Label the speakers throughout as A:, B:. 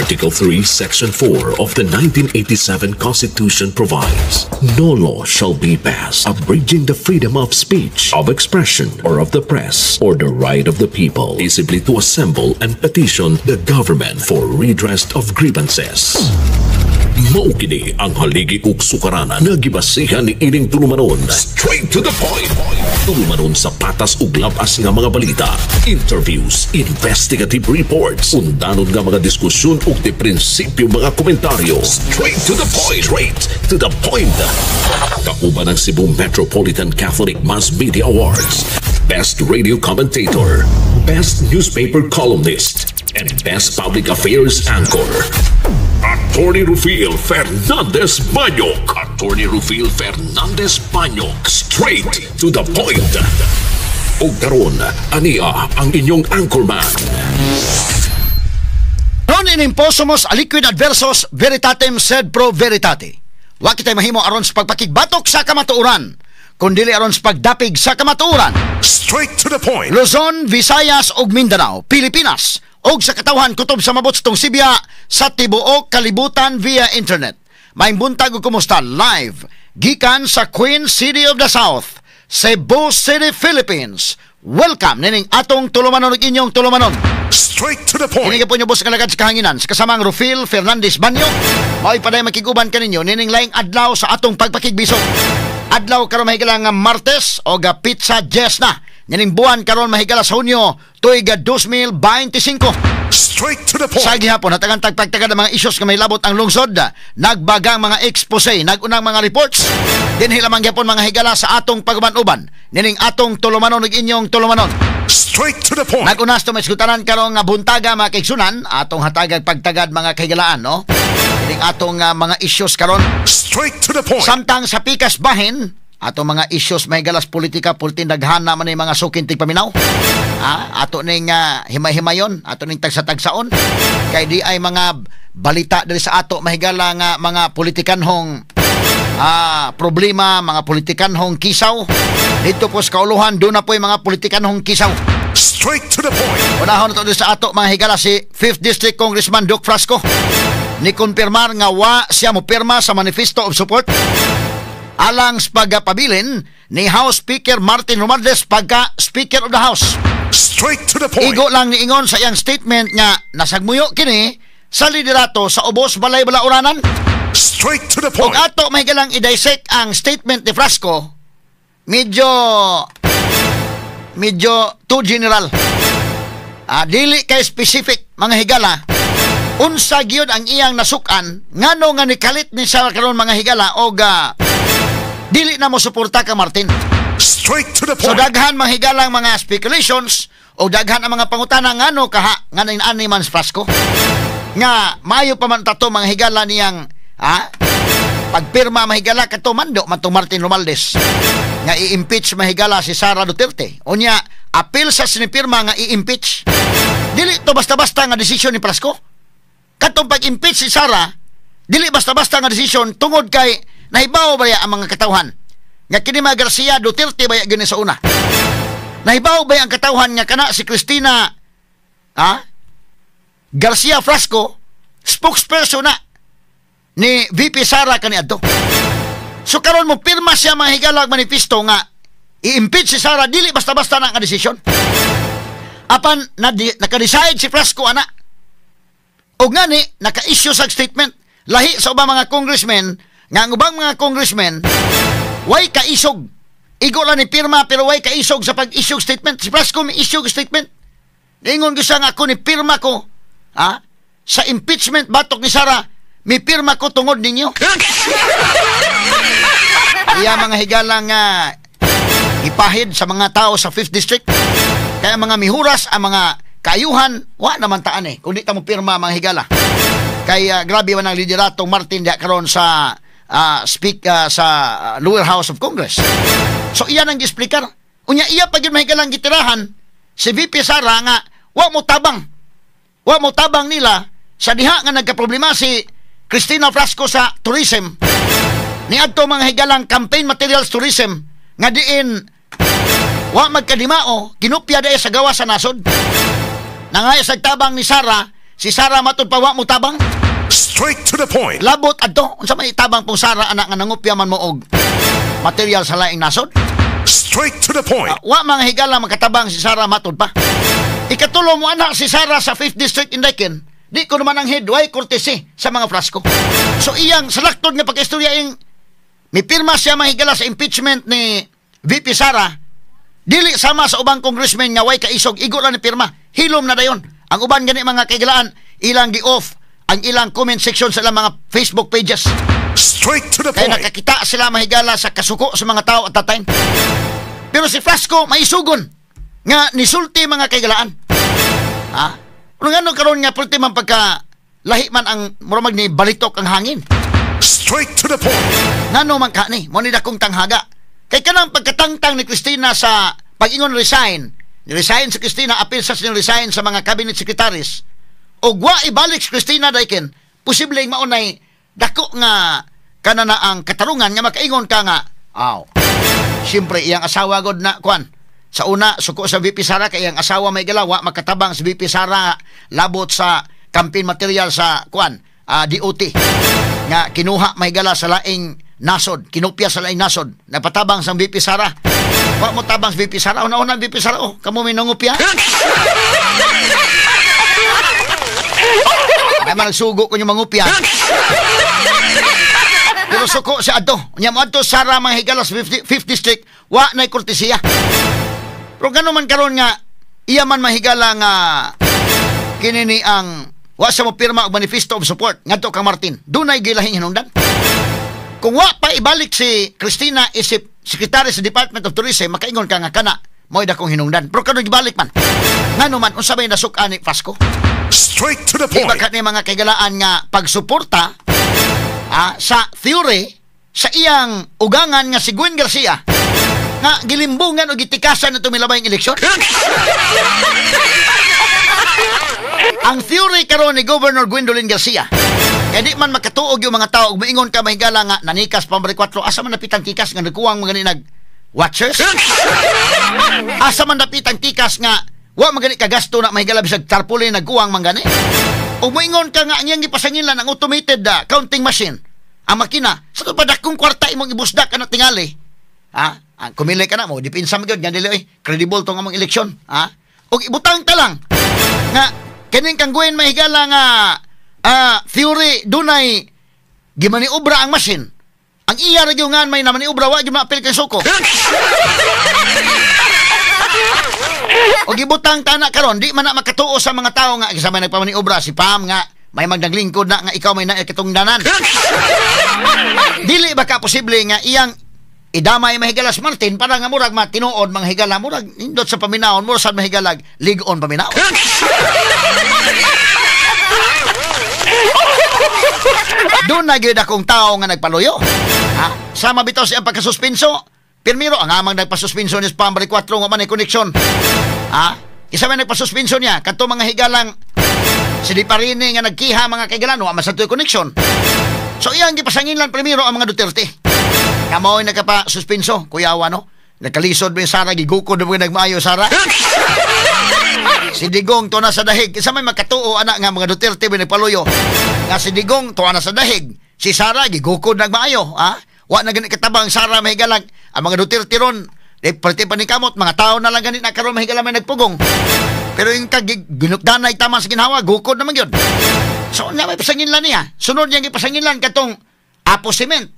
A: Article 3, Section 4 of the 1987 Constitution provides, "No law shall be passed abridging the freedom of speech, of expression, or of the press, or the right of the people peaceably to assemble and petition the government for redress of grievances." Mao kini ang haligi ug sukaranan nga gibasihan ni ining tulumanon. Straight to the point. Tulumanon sa patas ug labas nga mga balita, interviews, investigative reports, undanon nga mga diskusyon ug di prinsipyo mga komentaryo. Straight to the point. Straight to the point. Kauban ang Cebu Metropolitan Catholic Mass Media Awards, Best Radio Commentator, Best Newspaper Columnist, and Best Public Affairs Anchor. Attorney Rufil Fernandez Banyok. Attorney Rufil Fernandez Banyok. Straight to the point. Ug karon, ania ang inyong anchorman.
B: Non in imposumus aliquid adversus veritatem sed pro veritate. Wa kitay mahimo aron sa pagpakigbatok sa kamatuoran, kundili aron sa pagdapig sa kamatuoran.
C: Straight to the point.
B: Luzon, Visayas ug Mindanao, Pilipinas ug sa katawhan kutob sa mabot tong Sibya sa tibuok kalibutan via internet. Maayong buntag ug kumusta live gikan sa Queen City of the South, Cebu City, Philippines. Welcome nining atong tulumanon ug inyong tulumanon.
C: Straight to the point.
B: Kini po inyo boss nga lagad sa kahanginan sa kasamang Rufil Fernandez Banyo. Mao'y paday makiguban kaninyo nining laing adlaw sa atong pagpakigbisog. Adlaw karon, mahigala, nga Martes o ga petsa 10 na nining buwan karon, mahigala, sa Hunyo, tuig 2025.
C: Straight to the point.
B: Sa gihapon, hatagan tagpagtagad ang mga isyos nga may labot ang lungsod, nagbagang mga expose, nagunang mga reports. Dinhi lamang gyapon, mga higala, sa atong paguban-uban nining atong tulumanon ug inyong tulumanon.
C: Straight to the point.
B: Nagunas to may iskutanan karong nga buntaga, mga kaigsunan, atong hatagag pagtagad, mga kahigalaan, no? Ining atong mga isyos karon.
C: Straight to the point.
B: Samtang sa pikas bahin, atong mga isyos may galas politika, pultin daghan naman ni mga sukin tigpaminaw. Ah, ato ning himay-himayon, ato ning tagsa-tagsaon. Kay di ay mga balita diri sa ato, mahigala, nga mga politikanhong problema, mga politikanhong kisaw. Dito po sa kauluhan, doon na po yung mga politikanhong kisaw.
C: Straight to the point.
B: Unahon na to sa ato, mga higala, si 5th District Congressman Duke Frasco. Ni kumpirmar nga wa siya mo pirma sa manifesto of support alang sa pagpabilin ni House Speaker Martin Romualdez pagka Speaker of the House.
C: Straight to the point.
B: Igo lang niingon sa iyang statement nga nasagmuyo kini sa liderato sa ubos balay balauranan.
C: Straight to the
B: Ug
C: point.
B: ato may galang i-dissect ang statement ni Frasco, medyo medyo too general. Ah, dili kay specific, mga higala, unsa gyud ang iyang nasukan, ngano nga nikalit ni siya karon, mga higala, og dili na mo suporta ka Martin.
C: Straight to the
B: So
C: point.
B: daghan, mga higalang, mga speculations o daghan ang mga pangutana ngano kaha nga ani man si Frasco nga maayo pa man tato, mga higala, niyang pagpirma, mahigala, kato mando man tong Martin Romualdez nga i-impeach, mahigala, si Sara Duterte. Unya apil sa sinipirma nga i-impeach. Dili to basta-basta nga desisyon ni Frasco. Katong pag-impeach si Sara, dili basta-basta nga desisyon tungod kay nahibaw ba ang mga katawhan nga kini mga Garcia Duterte ba gini sa una. Nahibaw ba ang katawhan nga kana si Cristina Garcia Frasco, spokesperson na ni VP Sara kaniadto. So karon mo pirma siya, mga higala, manifesto nga i-impeach si Sara, dili basta-basta na nga desisyon. Apan naka-decide si Frasco ana. Og ngani naka-issue sa statement lahi sa ubang mga congressmen nga ang ubang mga congressmen way kaisog. Igo lang ni pirma pero way kaisog sa pag-issue statement. Si Frasco may issue statement. Ingon ko siya nga ako ni pirma ko sa impeachment batok ni Sara, mi pirma ko tungod ninyo. Iya, mga higalang, ipahid sa mga tao sa 5th District. Kaya mga mihuras ang mga kaayuhan, wa naman taan eh. Kung di ta mo pirma, mga higala. Kaya grabe man ang lideratong Martin diya karon sa speak sa lower house of Congress. So iya nang giexplikar. Unya iya pa gyud, mahigalang, gitirahan si VP Sara nga wa mo tabang. Wa mo tabang nila sa diha nga nagkaproblema si Cristina Frasco sa tourism. Niadto, mga higalang, campaign materials tourism nga diin wa magkadimao, kinupya dahil sa gawa sa nasod. Nangaya sa tabang ni Sara. Si Sara matud pa wa mo tabang.
C: Straight to the point.
B: Labot adto unsa may tabang pong Sara anak nga nangupya man mo og material sa laing nasod?
C: Straight to the point.
B: Wa mga higala makatabang si Sara matud pa. Ikatulo, mo anak si Sara sa 5th District in Daken. Di ko naman ang head, way courtesy sa mga Frasco. So iyang salaktod nga pagkaistorya ing mipirma siya mga higala sa impeachment ni VP Sara, dili sama sa ubang congressman nga way kaisog, igo lang ni pirma, hilom na dayon. Ang uban gani mga kaigalaan, ilang gi-off ang ilang comment section sa ilang mga Facebook pages.
C: Straight to the
B: Kaya
C: point.
B: nakakita sila mahigala sa kasuko sa mga tao at that time. Pero si Frasco maisugon nga nisulti mga kaigalaan. Ha? Ano nga no karon nga pulti man pagka lahi man ang murag ni balitok ang hangin.
C: Straight to the point.
B: Ngano man ka ni, mo ni dakong tanghaga. Kay kanang pagkatangtang ni Cristina sa pag-ingon resign, ni-resign si Cristina, apil sa ni-resign sa mga cabinet secretaries. Og wa ibalik si Cristina daiken, posibleng maunay dako nga kana na ang katarungan nga makaingon ka nga, aw. Siyempre iyang asawa god na kuan. Sa una suko sa VP Sara kay iyang asawa may galawa makatabang si VP Sara labot sa campaign material sa kuan, DOT nga kinuha may gala sa laing nasod, kinupya sa laing nasod. Napatabang sa VP Sara. Wa mo tabang sa VP Sara, una-una VP Sara, oh, kamo may nangupya. Ay man nagsugo ko yung mangupya. Pero suko siya adto. Nya mo adto Sara mga higala sa 5th District, wa na'y kortesiya. Pero gano man karon nga iya man mahigala nga kini ni ang wa sa mo pirma og manifesto of support ngadto kang Martin. Dunay gilahing hinungdan. Kung wa pa ibalik si Cristina isip sekretary sa Department of Tourism, makaingon ka nga kana mo'y dakong hinungdan. Pero karon gibalik man. Ngano man unsa may nasuk-an ni Frasco?
C: Straight to the
B: Di ba
C: point.
B: ka ni mga kaigalaan nga pagsuporta sa theory sa iyang ugangan nga si Gwen Garcia nga gilimbungan o gitikasan na tumilabayng eleksyon? Ang theory karon ni Governor Gwendolyn Garcia, kaya di man makatuog yung mga tao ug moingon ka mahigala nga nanikas pa 4, asa man napitang tikas nga nagkuwang mga nag watchers? Asa man napitang tikas nga wa man gani kagasto na mahigala bisag tarpaulin nagkuwang man gani? Ug moingon ka nga ang iyang gipasangilan ang automated counting machine, ang makina, sa padakong kwarta imong ibusdak ana tingali. Ha? Ang kumili ka na mo, dipinsa mo gyud nga dili oy, credible tong among eleksyon, ha? Ug ibutang ta lang nga kining kang Gwen mahigala nga theory dunay gimaniobra ang machine. Ang iya ra gyud nga may namaniobra wa gyud maapil kay suko. Og ibutang ta na karon di man na makatuo sa mga tawo nga sa may nagpamaniobra si Pam nga may magnaglingkod na nga ikaw may naikatungdanan. Dili ba ka posible nga iyang idamay mahigala si Martin para nga murag matinuod mga higala murag nindot sa paminawon murag sad mahigalag ligon paminawon. Doon na gyud akong tao nga nagpaluyo. Ha? Sama bitaw siyang pagkasuspenso. Pirmiro ang amang nagpasuspinso ni Spam 4 nga man ay koneksyon. Ha? Isa may nagpasuspinso niya kadto mga higalang si Di Parini nga nagkiha mga kaigalan wa man sa tuoy koneksyon. So iyang gipasanginlan primero ang mga Duterte. Kamoy nagkapa-suspinso, kuyawa no? Nagkalisod mo yung Sara, gigukod mo yung nagmaayo, Sara. Si Digong, tuwa na sa dahig. Isa may makatuo, anak nga, mga Duterte, may nagpaluyo. Nga si Digong, tuwa na sa dahig. Si Sara, gigukod nagmaayo. Ha? Wa na gani katabang Sara, mahigalang. Ang mga Duterte ron, eh, parte pa ni kamot, mga tao na lang gani na karon mahigala may nagpugong. Pero yung ginukdanay tama sa ginhawa, gukod naman yun. So, nga may pasanginlan niya. Sunod niyang ipasanginlan katong Apo Cement.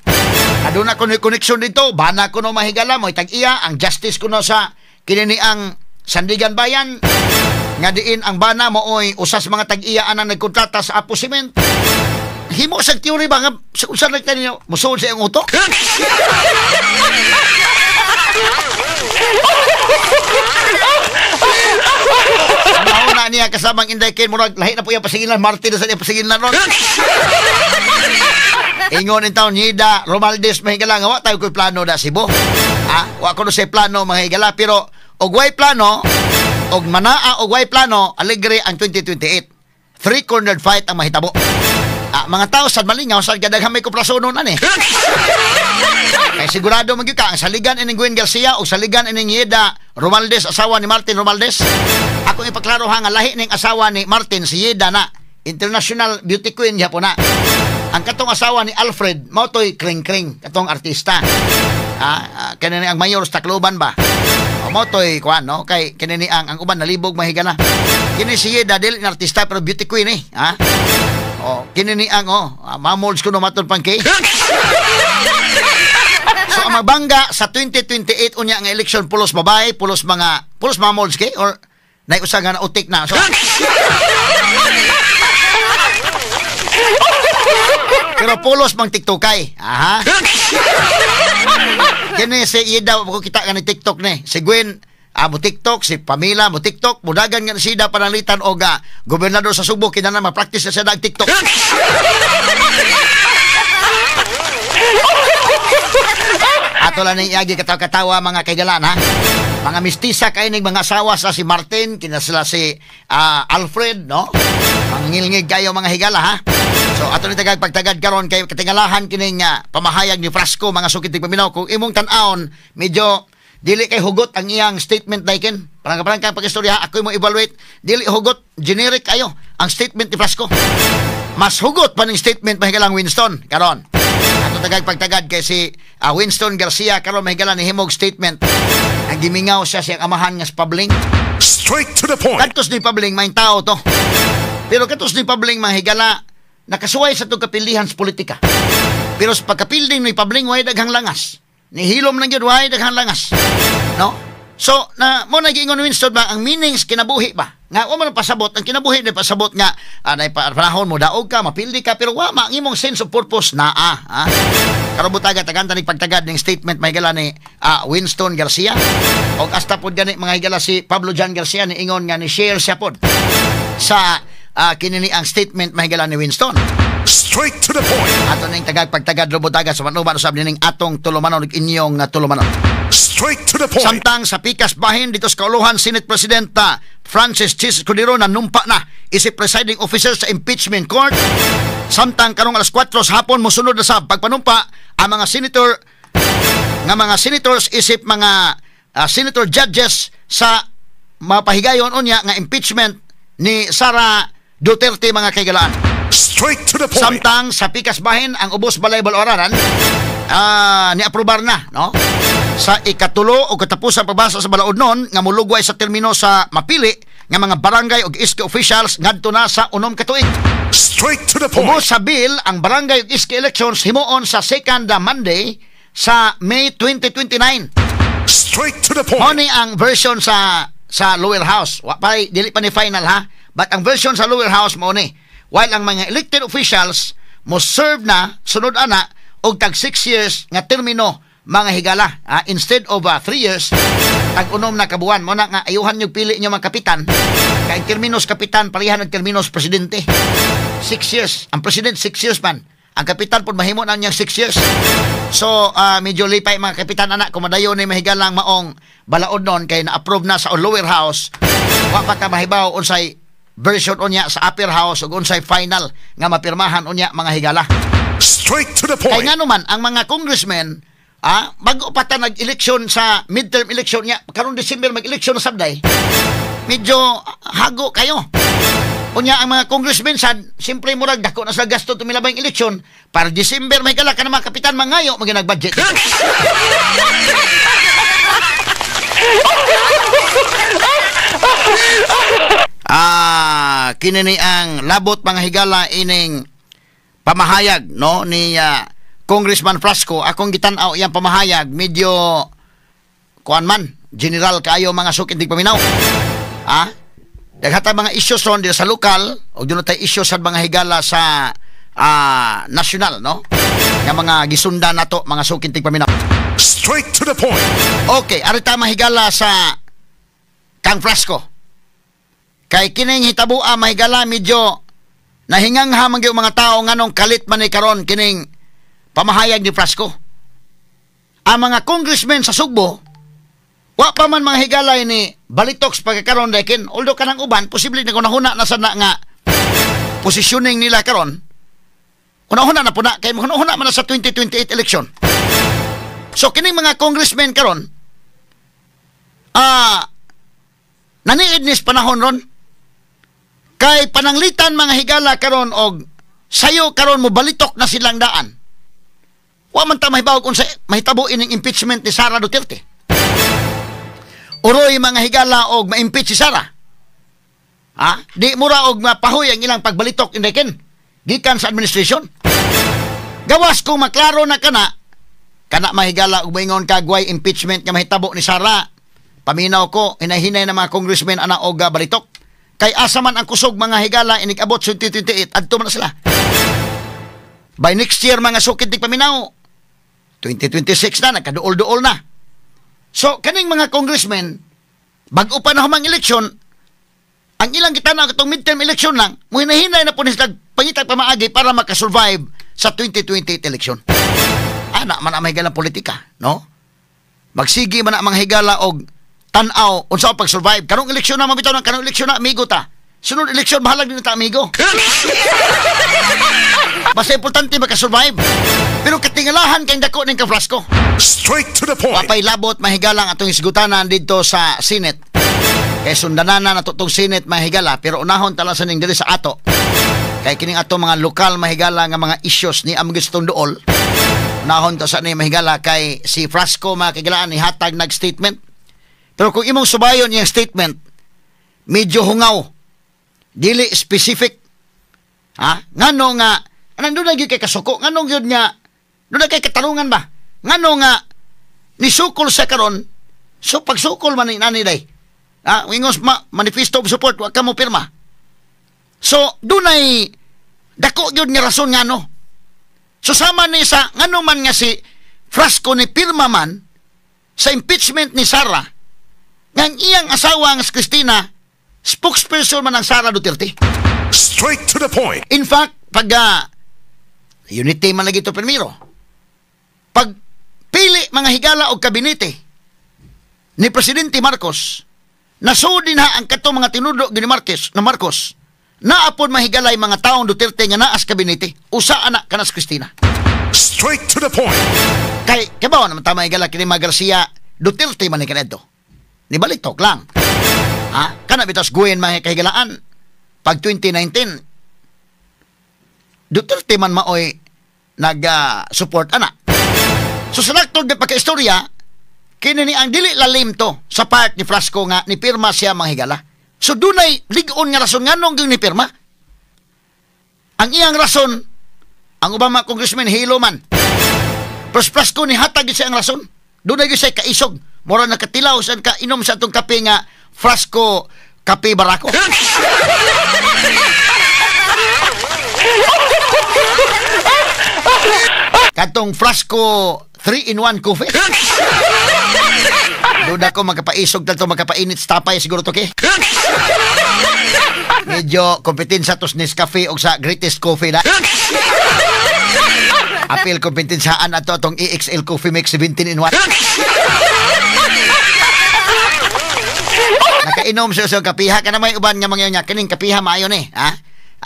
B: Aduna ko ni connection dito, bana ko no mahigala mo tag-iya ang justice ko no sa kinini ang Sandigan Bayan nga diin ang bana mo oy usas mga tag-iya anang nagkontrata sa Apo Cement. Himo sa theory ba nga sa usa nagtaninyo ninyo musuod sa iyong utok? Nauna niya kasamang Inday Ken murag lahi na po iyang pasingilan Martin na sa iyang pasingilan ron. Ingon in taon Nida Romaldes mahigala nga wa tayo ko'y plano da Cebu. Ha? Wa ko no say plano mga higala pero og way plano og manaa og way plano alegre ang 2028. Three-cornered fight ang mahitabo. Mga tao sad malingaw sad kadaghan may kuprasonon ani. Kay sigurado man gyud ka ang saligan ining Gwen Garcia o saligan ining Yeda Romaldes asawa ni Martin Romaldes. Ako ipaklaro ha nga lahi ning asawa ni Martin si Yeda na. International beauty queen gyapon na. Ang katong asawa ni Alfred mao toy Kring Kring, katong artista. Kini ni ang mayor sa Tacloban ba? O mao toy kuan, no, kay kini ni ang uban nalibog, mahigala. Kini si Yeda dili na artista pero beauty queen eh, ha? Oh, kini ni ang mamolds kuno maton pang kay. So ang magbangga sa 2028 unya nga election, pulos babae, pulos mga pulos mamolds kay or nay usa nga nautik na. So pero pulos mang TikTokay. Aha. Kini si Ida ko kita nga ni TikTok ni. Si Gwen mo TikTok, si Pamela mo TikTok, mudagan nga si Ida pananglitan og gobernador sa Subo kinahanglan ma-practice na siya og TikTok. Ato lang ning iagi katawa-katawa mga kaigalan, ha. Mga mistisa kay ning mga asawa sa si Martin, kina sila si Alfred, no? Mangilngig kayo mga higala, ha. So ato ni tagag pagtagad karon kay katingalahan kining pamahayag ni Frasco, mga sukit tigpaminaw. Kung imong tan-awon, medyo dili kay hugot ang iyang statement daiken. Parang kang pag-istorya, ako mo evaluate, dili hugot, generic kayo ang statement ni Frasco. Mas hugot pa ning statement mahigalang Winston karon. Ato tagag pagtagad kay si Winston Garcia karon mahigala ni himog statement. Ang gimingaw siya siyang amahan nga sa Pabling.
C: Straight to the point.
B: Kadtos ni Pabling may tao to. Pero kadtos ni Pabling mahigala nakasuway sa itong kapilihan sa politika. Pero sa pagkapilding ni Pabling way daghang langas. Nihilom lang yun, way daghang langas. No? So, na mo nagiingon Winston ba ang meanings kinabuhi ba? Nga wa man pasabot ang kinabuhi ni pasabot nga anay panahon mo daog ka, mapildi ka, pero wa ma ang imong sense of purpose naa, ha? Karon butaga tagan ni pagtagad ning statement mahigala ni Winston Garcia. Og hasta pod gani mga higala si Pablo John Garcia ni ingon nga ni share siya pod sa kini ni ang statement mahigala ni Winston.
C: Straight to the point.
B: Ato ning tagag pagtagad robutaga sa manuban usab nining atong tulumanon ug inyong tulumanon.
C: Straight to the point.
B: Samtang sa pikas bahin dito sa Kauluhan, Senate President Francis Chis Escudero nanumpa na isip presiding officer sa impeachment court. Samtang karong alas 4 sa hapon mosunod na sa pagpanumpa ang mga senator nga mga senators isip mga senator judges sa mapahigayon unya nga impeachment ni Sara Duterte, mga kaigalaan.
C: Straight to the point.
B: Samtang sa pikas bahin ang ubos balay baloraran niaprobar na, no? Sa ikatulo o katapusan pagbasa sa balaod nun nga mulugway sa termino sa mapili nga mga barangay og iski officials ngadto na sa 6 ka tuig.
C: Straight to the point.
B: Ubos sa bill ang barangay og iski elections himuon sa second Monday sa May 2029.
C: Straight to the point.
B: Mao ni ang version sa lower house. Wa pa dili pa ni final, ha. But ang version sa lower house mao ni, while ang mga elected officials mo serve na sunod ana og tag 6 years nga termino mga higala, instead of 3 years, tag 6 na kabuan. Mo na nga ayuhan nyo pili nyo mga kapitan kay terminos kapitan parehan ang terminos presidente. 6 years ang president, 6 years man ang kapitan pod mahimo na niyang 6 years. So medyo lipay mga kapitan anak kung madayon ni mahigalang maong balaod nun kay na-approve na sa lower house. Wa pa ka mahibaw unsay version unya sa upper house ug unsay final nga mapirmahan unya mga higala.
C: Straight to the point.
B: Kay ngano man ang mga congressmen bago pa ta nag-election sa midterm election niya karon December mag-election na sabday, medyo hago kayo. Unya ang mga congressmen sad siyempre murag dako na sa gasto tumilabang election para December may gala ka na mga kapitan mangayo mga nag-budget. Kini ni ang labot mga higala ining pamahayag, no, ni Congressman Frasco. Akong gitan-aw iyang pamahayag medyo kuan man general kayo mga sukit paminaw. Daghan mga issues ron dito sa lokal og dunay tay issues sa mga higala sa national, no, nga mga gisundan nato mga sukit paminaw.
C: Straight to the point.
B: Okay, arita mahigala sa kang Frasco. Kay kining hitabua mahigala medyo nahingangha man gyud mga tao nganong kalit man ni karon kining pamahayag ni Frasco. Ang mga congressmen sa Sugbo wa pa man mga higalay ni balitox pagkakaron daykin, although kanang uban posible na kunahuna na sana nga positioning nila karon. Kunahuna na po na kay kunahuna man na sa 2028 election. So kining mga congressmen karon naniid nis panahon ron. Kay pananglitan mga higala karon og sayo karon mo balitok na silang daan. Wa man ta mahibaw kung sa mahitabo ining impeachment ni Sara Duterte. Uroy mga higala og ma-impeach si Sara. Ha? Di mura og mapahuy ang ilang pagbalitok indekin gikan sa administration. Gawas kung maklaro na kana kana mahigala og moingon ka gway impeachment nga mahitabo ni Sara. Paminaw ko hinahinay na mga congressmen ana og balitok. Kay asa man ang kusog mga higala inig-abot sa 2028, adto man na sila. By next year mga sukid di paminaw, 2026 na, nagkaduol-duol na. So kaning mga congressmen, bag-o pa na humang eleksyon, ang ilang gitanaw katong midterm election lang, muhinahinay na po ni sila pangitag pamaagi para makasurvive sa 2028 election. Ana man ang mahigala politika, no? Magsigi man ang mga higala og tan-aw unsa pag-survive. Karong eleksyon na mabitaw ng karong eleksyon na amigo ta. Sunod eleksyon bahalag din ta amigo. Basta importante makasurvive. Pero katingalahan kay dako ning ka-Frasco.
C: Straight to the point.
B: Wapay labot mahigala ang atong isgutanan didto sa Senate. Kay sundanana na tong Senate mahigala, pero unahon tala sa ning diri sa ato. Kay kining ato mga lokal mahigala nga mga issues ni among gustong duol. Unahon ta sa ni mahigala kay si Frasco mga kagilaan ni hatag nag-statement. Pero kung imong subayon iyang statement, medyo hungaw, dili specific. Ha? Ngano nga, anang doon na kay kasuko, ngano yun nga, doon na kay katarungan ba? Ngano nga, nisukol sa karon, so pagsukol man ni nani day. Ha? Ingos manifesto of support, wag ka mo pirma. So, doon ay, dako yun nga rason ngano. So, sama ni sa, ngano man nga si Frasco ni pirma man, sa impeachment ni Sara, ngang iyang asawa nga si Cristina, spokesperson man ang Sara Duterte.
C: Straight to the point.
B: In fact, pag unity man lagi ito primero, pag pili mga higala og kabinete ni Presidente Marcos, nasudi na ang katong mga tinudo ni Marcos, na Marcos, naapod mahigalay mga taong Duterte nga naas kabinete, usa ana kanas Cristina.
C: Straight to the point.
B: Kay kabaw naman tama higala kini mga Garcia Duterte man ni kanadto. Nibalitok lang. Ha? Kana bitas Gwen mga kahigalaan. Pag 2019, Duterte man maoy nag-support ana. So sa naktod na pagka-istorya, kini ni ang dili lalim to sa part ni Frasco nga ni pirma siya mga higala. So dunay lig-on nga rason nganong gyud ni pirma. Ang iyang rason, ang ubang mga congressman hilo man. Pero Frasco ni hatag gyud siya ang rason. Dunay gyud siya kaisog. Mura nakatilaw sa ka inom sa atong kape nga Frasco Kape Barako. Katong Frasco 3-in-1 coffee. Doon ako magkapaisog talto magkapainit sa tapay siguro to ke. Medyo kompetensya to sa Nescafe o sa Greatest Coffee na. Apil kompetensyahan ato atong EXL Coffee Mix 17-in-1. Nakainom siya sa kapiha ka na may uban nga mga niya kining kapiha maayo ni, ha?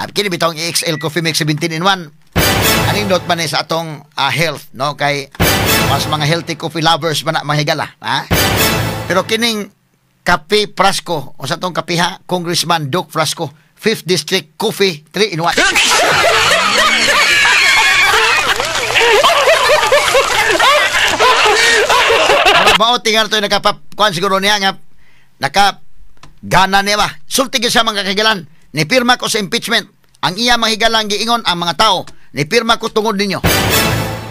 B: Kini bitong EXL Coffee Mix 17-in-1. Aning dot man ni sa atong health, no? Kay mas mga healthy coffee lovers man na mahigala, ha? Pero kining Kape Frasco o sa atong kapiha Congressman Doc Frasco 5th District Coffee 3-in-1. Mao tingar to nakapakuan siguro niya nga naka gana niya ba. Sulti gyud siya mga kahigalan. Nipirma ko sa impeachment. Ang iya mga higalan giingon ang mga tao. Nipirma ko tungod ninyo.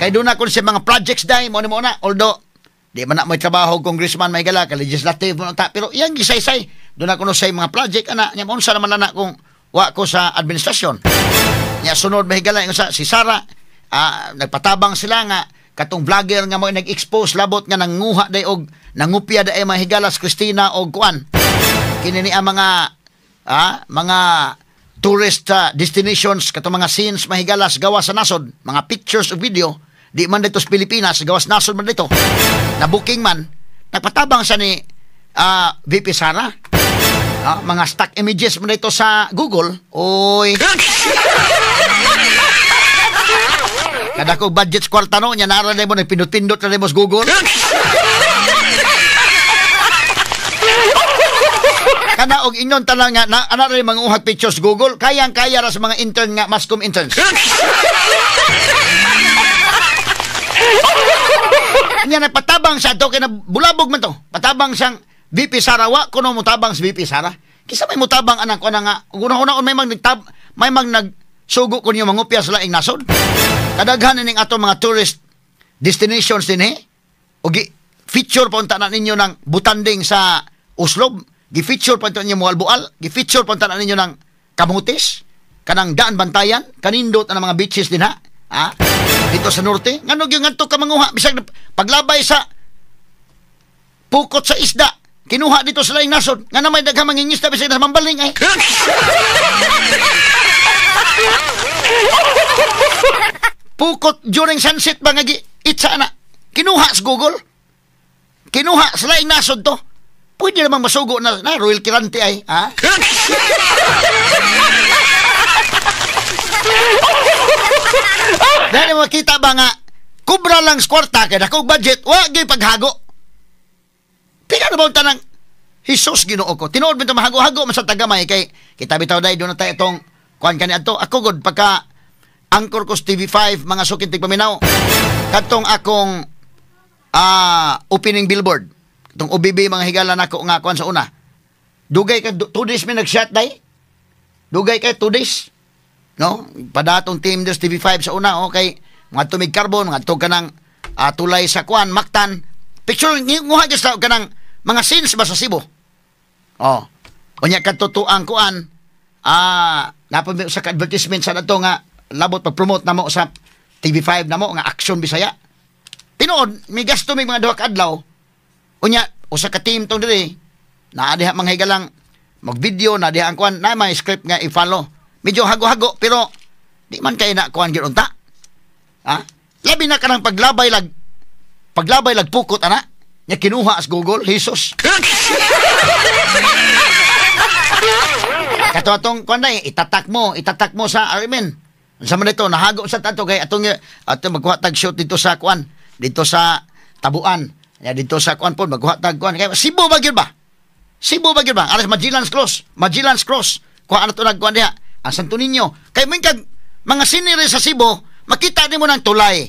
B: Kay doon ako sa mga projects dai mo ni mo na. Although di man na may trabaho congressman may higala kay legislative mo ta, pero iyang gisaysay. Doon ako no sa mga project ana nya unsa naman na kung wa ko sa administrasyon. Nya sunod mahigala ingon sa si Sara, nagpatabang sila nga katong vlogger nga mo nag-expose labot nga nanguha day og nangupya day mga higalas Cristina og kuan. Kini ni ang mga mga tourist destinations katong mga scenes mahigalas gawa sa nasod, mga pictures o video di man dito sa Pilipinas, gawas nasod man dito. Na booking man nagpatabang sa ni VP Sara. Mga stock images man dito sa Google. Oy. Kada ko budget sa kwarta no, niya naara na mo, nagpindot-pindot na mo sa Google. Kana og ingon tanan nga na, ana rin manguhag pictures Google, kayang-kaya ra sa mga intern nga mascom interns. Nya nagpatabang sa ato kay nabulabog man to. Patabang siyang VP Sara, wa kuno motabang si VP Sara. Kisa may motabang anang kuan nga una-una may mag nagtab may mag nagsugo kun yung mangupya sa laing nasod. Kadaghan ning ato mga tourist destinations dinhi. Og feature pa unta na ninyo ng Butanding sa Oslob, gi-feature pa unta ninyo Moalboal, gi-feature pa unta na ninyo ng Camotes, kanang Daan Bantayan, kanindot na mga beaches din ha. Ha? Dito sa norte, ngano gyud ngadto ka manguha bisag paglabay sa pukot sa isda, kinuha dito sa laing nasod, nga may daghang mangingisda bisag sa mambaling ay. Pukot during sunset ba nga itsa na kinuha sa Google, kinuha sa laing nasod to. Pwede namang masugo na, na Royal Kirante ay, ha? Dahil makita ba nga kubra lang sa kwarta kay dako budget, wa gyud paghago. Pila na ba ang tanang Hesus Ginoo ko. Tinuod bitaw mahago-hago man sa tagamay kay kita bitaw dai do na tayo itong kuan kani adto. Ako gud pagka angkor ko sa TV5 mga sukin tigpaminaw. Kadtong akong opening billboard. Itong OBB mga higala nako nga kuan sa una. Dugay ka 2 days mi nag-shot dai. Dugay kay 2 days. No? Padatong team des TV5 sa una, okay. Mga tumig carbon, mga tug kanang tulay sa kuan, Mactan. Picture nguha gyud sa kanang mga scenes ba sa Cebu. Oh. Unya kadto tuang kuan, napod sa advertisement sa dato nga labot pag-promote namo sa TV5 namo nga Action Bisaya. Tinuod, may gasto may mga duha ka adlaw. Unya usa ka team tong diri naa diha mga higalang mag-video na diha ang kuan na may script nga i-follow. Medyo hago-hago pero di man kay na kuan gyud unta. Ha? Labi na kanang paglabay lag pukot ana nya kinuha as Google, Jesus. Kato atong kuan day itatak mo sa I mean. Unsa man dito nahago sa tato kay atong ato magkuha tag shoot dito sa kuan, dito sa Tabuan. Ya dito sa kuan po magkuha tag kuan kay Cebu ba gyud ba? Cebu ba gyud ba? Alas Magellan's Cross, Magellan's Cross. Kuha na to nagkuan diha. Ang Santo Niño. Kay mo kag mga scenery sa Cebu, makita nimo ng tulay.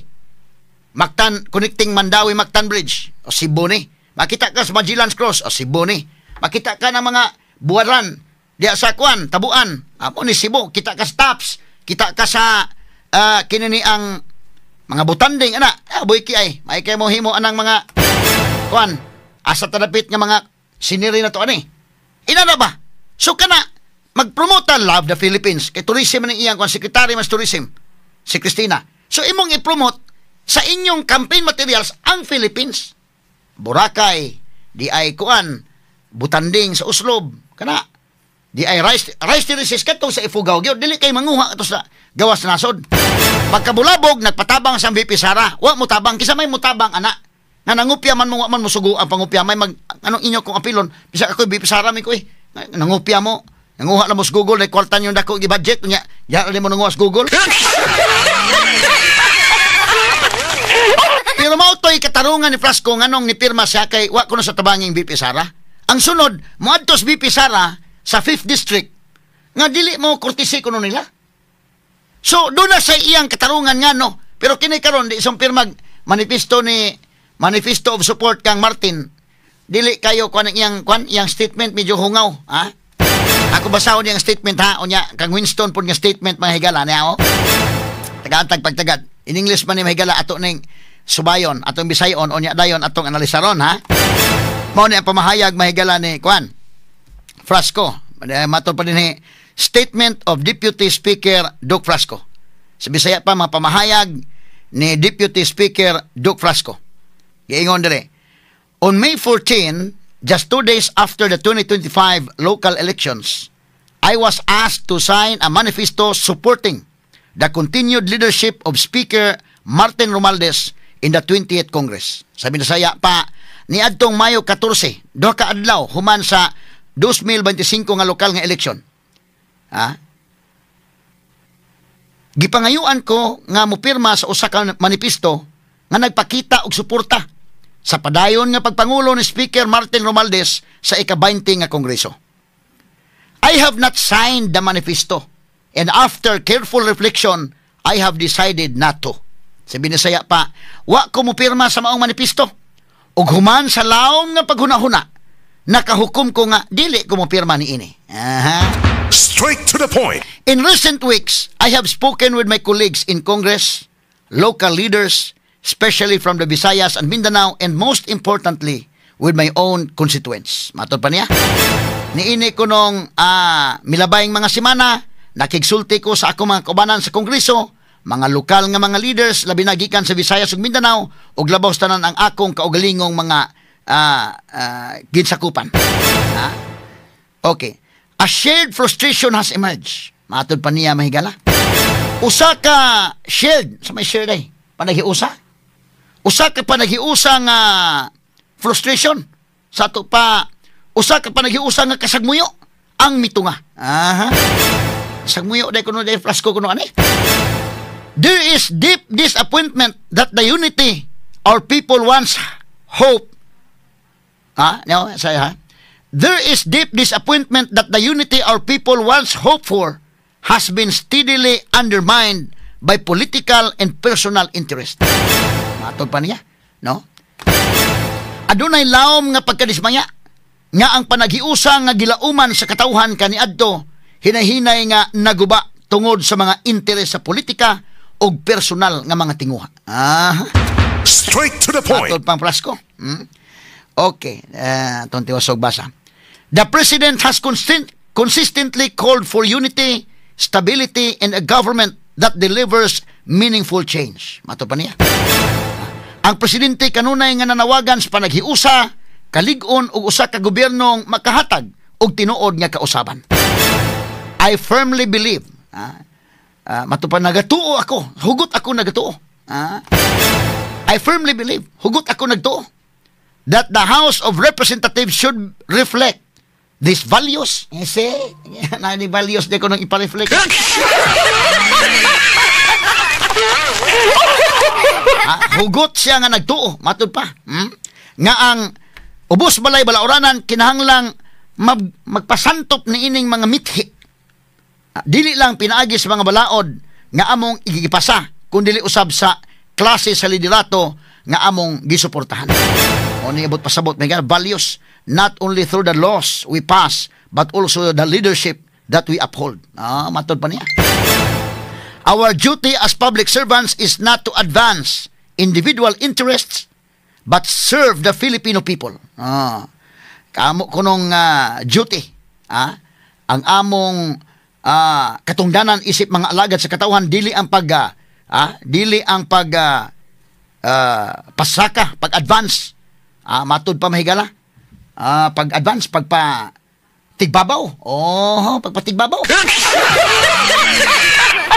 B: Mactan connecting Mandawi Mactan Bridge o Cebu ni. Makita ka sa Magellan's Cross o Cebu ni. Makita ka ng mga buwaran diha sa kuan, Tabuan. Amo ni Cebu, kita ka sa Tops, kita ka sa kinini ang mga Butanding ana. Boy ki ay, may kay mo himo anang mga kuan asa tadapit nga mga scenery na to ani. Ina na ba? So kana mag-promote Love the Philippines. Kay tourism man iyang kuan secretary mas tourism si Christina. So imong i-promote sa inyong campaign materials ang Philippines. Boracay, di ay kuan, Butanding sa Oslob, kana. Di ay rice terraces kadtong sa Ifugao gyud dili kay manguha ato sa gawas nasod. Pagkabulabog nagpatabang sa VP Sara. Wa mo tabang kisa may mutabang ana. Nga nangupya man mo wa man mosugo ang pangupya may mag anong inyo kong apilon bisag ako VP Sara mi ko eh. Nangupya mo. Nanguha lang mo sa Google, may kwarta nyo dako gi-budget niya. Diyan mo nanguha sa Google. Pero mao to'y katarungan ni Frasco nganong nipirma siya kay wa kuno sa tabanging VP Sara. Ang sunod, moadto sa VP Sara sa 5th District nga dili mo kurtisi kuno nila. So doon na sa iyang katarungan nga no. Pero kini karon di isang pirmag manifesto ni Manifesto of Support kang Martin. Dili kayo kuan ang iyang kuan iyang statement medyo hungaw, ha? Ako basahon niyang statement ha, unya kang Winston pud nga statement mga higala niya oh. Tagaan pagtagad. In English man ni mga higala ato ning subayon, atong bisayon unya dayon atong analisaron ha. Mao ni ang pamahayag mga higala ni kuan Frasco. Matod pa dinhi statement of Deputy Speaker Duke Frasco. Sa Bisaya pa mga pamahayag ni Deputy Speaker Duke Frasco. Giingon dire. On May 14, just 2 days after the 2025 local elections, I was asked to sign a manifesto supporting the continued leadership of Speaker Martin Romualdez in the 20th Congress. Sa Bisaya pa, niadtong Mayo 14, duha ka adlaw human sa 2025 nga lokal nga eleksyon. Ha? Gipangayuan ko nga mopirma sa usa ka manifesto nga nagpakita og suporta sa padayon nga pagpangulo ni Speaker Martin Romualdez sa ika-20 nga kongreso. "I have not signed the manifesto and after careful reflection, I have decided not to." Sa Binisaya pa, wa ko mopirma sa maong manifesto. Ug human sa lawom nga paghuna-huna, nakahukom ko nga dili ko mopirma niini. Aha.
C: Straight to the point.
B: "In recent weeks, I have spoken with my colleagues in Congress, local leaders, especially from the Visayas and Mindanao, and most importantly, with my own constituents." Matod pa niya, niini ko nung milabayng mga semana, nakigsulti ko sa ako mga kaubanan sa Kongreso, mga lokal nga mga leaders, labi na gikan sa Visayas ug Mindanao, ug labaw sa tanan ang akong kaugalingong mga ginsakupan. Ah? Okay. "A shared frustration has emerged." Matod pa niya, mahigala, usa ka shared, sa may shared ay, panaghiusa. Usa ka panaghiusa nga frustration. Sa ato pa, usa ka panaghiusa nga kasagmuyo ang mitunga. Aha. Sagmuyo day kuno day flasko kuno ani. "There is deep disappointment that the unity our people once hope." Ah, no, say ha. "There is deep disappointment that the unity our people once hoped for has been steadily undermined by political and personal interest." Matod pa niya, no? Adunay lawom nga pagkadismaya nga ang panaghiusa nga gilauman sa katawhan kaniadto hinahinay nga naguba tungod sa mga interes sa politika o personal nga mga tinguha. Ah.
C: Straight to the point.
B: Matod pang Frasco. Okay, atong tiwasog basa. "The President has consistently called for unity, stability, and a government that delivers meaningful change." Matod pa niya, ang presidente kanunay nga nanawagan sa panaghiusa, kalig-on ug usa ka gobyernong makahatag og tinuod nga kausaban. "I firmly believe," mato pa, nagatuo ako, hugot ako nagatuo. "I firmly believe," hugot ako nagtuo, "that the House of Representatives should reflect these values." Ese, na ni values di ko nang ipa-reflect. Hugot siya nga nagtuo, matud pa. Nga ang ubos balay balauranan kinahanglang magpasantop ni ining mga mithi. Dili lang pinaagi sa mga balaod nga among igipasa, kun dili usab sa klase sa liderato nga among gisuportahan. O ni abot pasabot may values not only through the laws we pass but also the leadership that we uphold. Matod pa niya. "Our duty as public servants is not to advance individual interests but serve the Filipino people." Kamo kunong duty, ang among katungdanan isip mga alagad sa katawhan dili ang pag pasaka, pag-advance. Matud pa, mahigala. Pag-advance, pagpa tigbabaw. Oh, pagpatigbabaw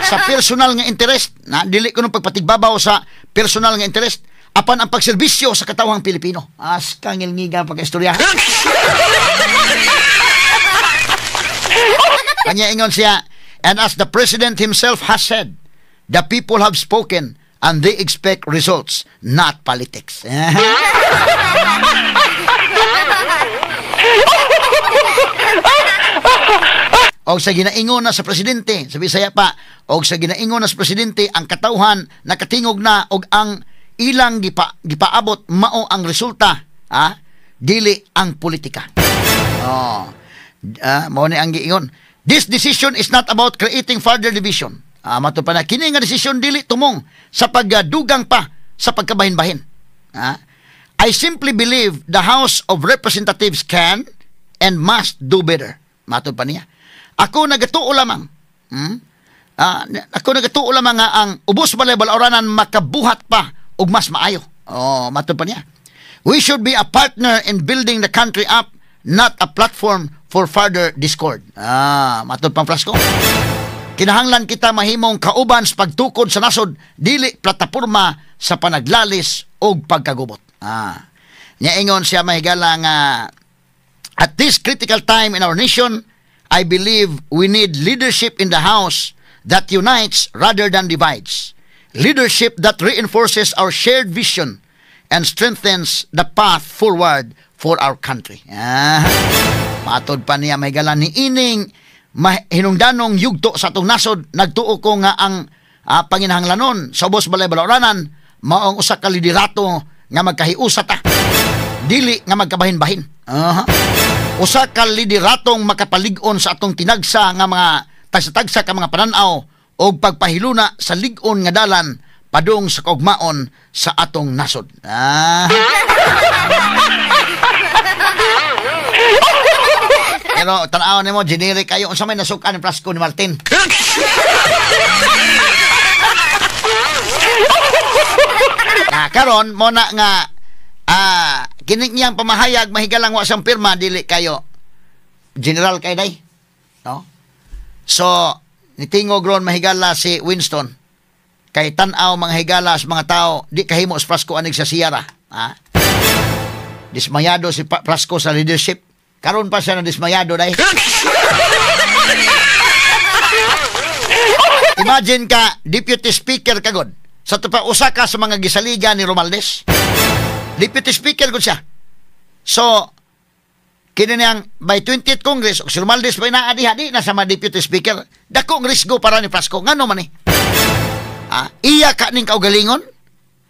B: sa personal nga interest na dili ko nung pagpatigbabaw sa personal nga interest apan ang pagserbisyo sa katawhang Pilipino. As kangilngiga pagkaistorya. Kanya ingon siya, "And as the president himself has said, the people have spoken and they expect results, not politics." Og sa ginaingon na sa presidente, sa Bisaya pa, og sa ginaingon na sa presidente, ang katawhan nakatingog na og ang ilang gipaabot mao ang resulta, dili ang politika. Oh. Mao ni ang giingon. "This decision is not about creating further division." Mato pa na kini nga desisyon dili tumong sa pagdugang pa sa pagkabahin-bahin. "I simply believe the House of Representatives can and must do better." Mato pa niya. Ako nagatuo lamang. Ako nagatuo lamang nga ang ubos balay balauranan makabuhat pa og mas maayo. Oh, mato pa niya. "We should be a partner in building the country up, not a platform for further discord." Matod pang Frasco. Kinahanglan kita mahimong kauban sa pagtukod sa nasod, dili plataporma sa panaglalis og pagkagubot. Nya ingon siya, mahigala, nga "At this critical time in our nation, I believe we need leadership in the House that unites rather than divides. Leadership that reinforces our shared vision and strengthens the path forward for our country." Matod pa niya, mahigala, ni ining Mahinungdanong yugto sa atong nasod, nagtuo ko nga ang panginahanglanon sa ubos balay balauranan maong usa ka liderato nga magkahiusa ta, dili nga magkabahin-bahin. Usa ka lideratong makapalig-on sa atong tinagsa nga mga tagsa-tagsa ka mga pananaw og pagpahiluna sa lig-on nga dalan padung sa kaugmaon sa atong nasod. Pero tan-aw nimo generic kayo unsa may nasukan ni Frasco ni Martin. Karon mo na nga kini niyang pamahayag mahigalang wa siyang pirma dili kayo general kay day, no? So nitingog ron mahigala si Winston kay tan-aw mga higala sa mga tao di kahimo sa Frasco anig sa siyara. Dismayado si Frasco sa leadership. Karon pa siya na dismayado day. Imagine ka deputy speaker kagod sa tupa usa ka sa mga gisaliga ni Romualdez. Deputy speaker gud siya. So kini niyang by 20th Congress si Romualdez pa naa diha di na sa mga deputy speaker. Dako ang risgo para ni Frasco. Ngano man ni? Iya ka ning kaugalingon?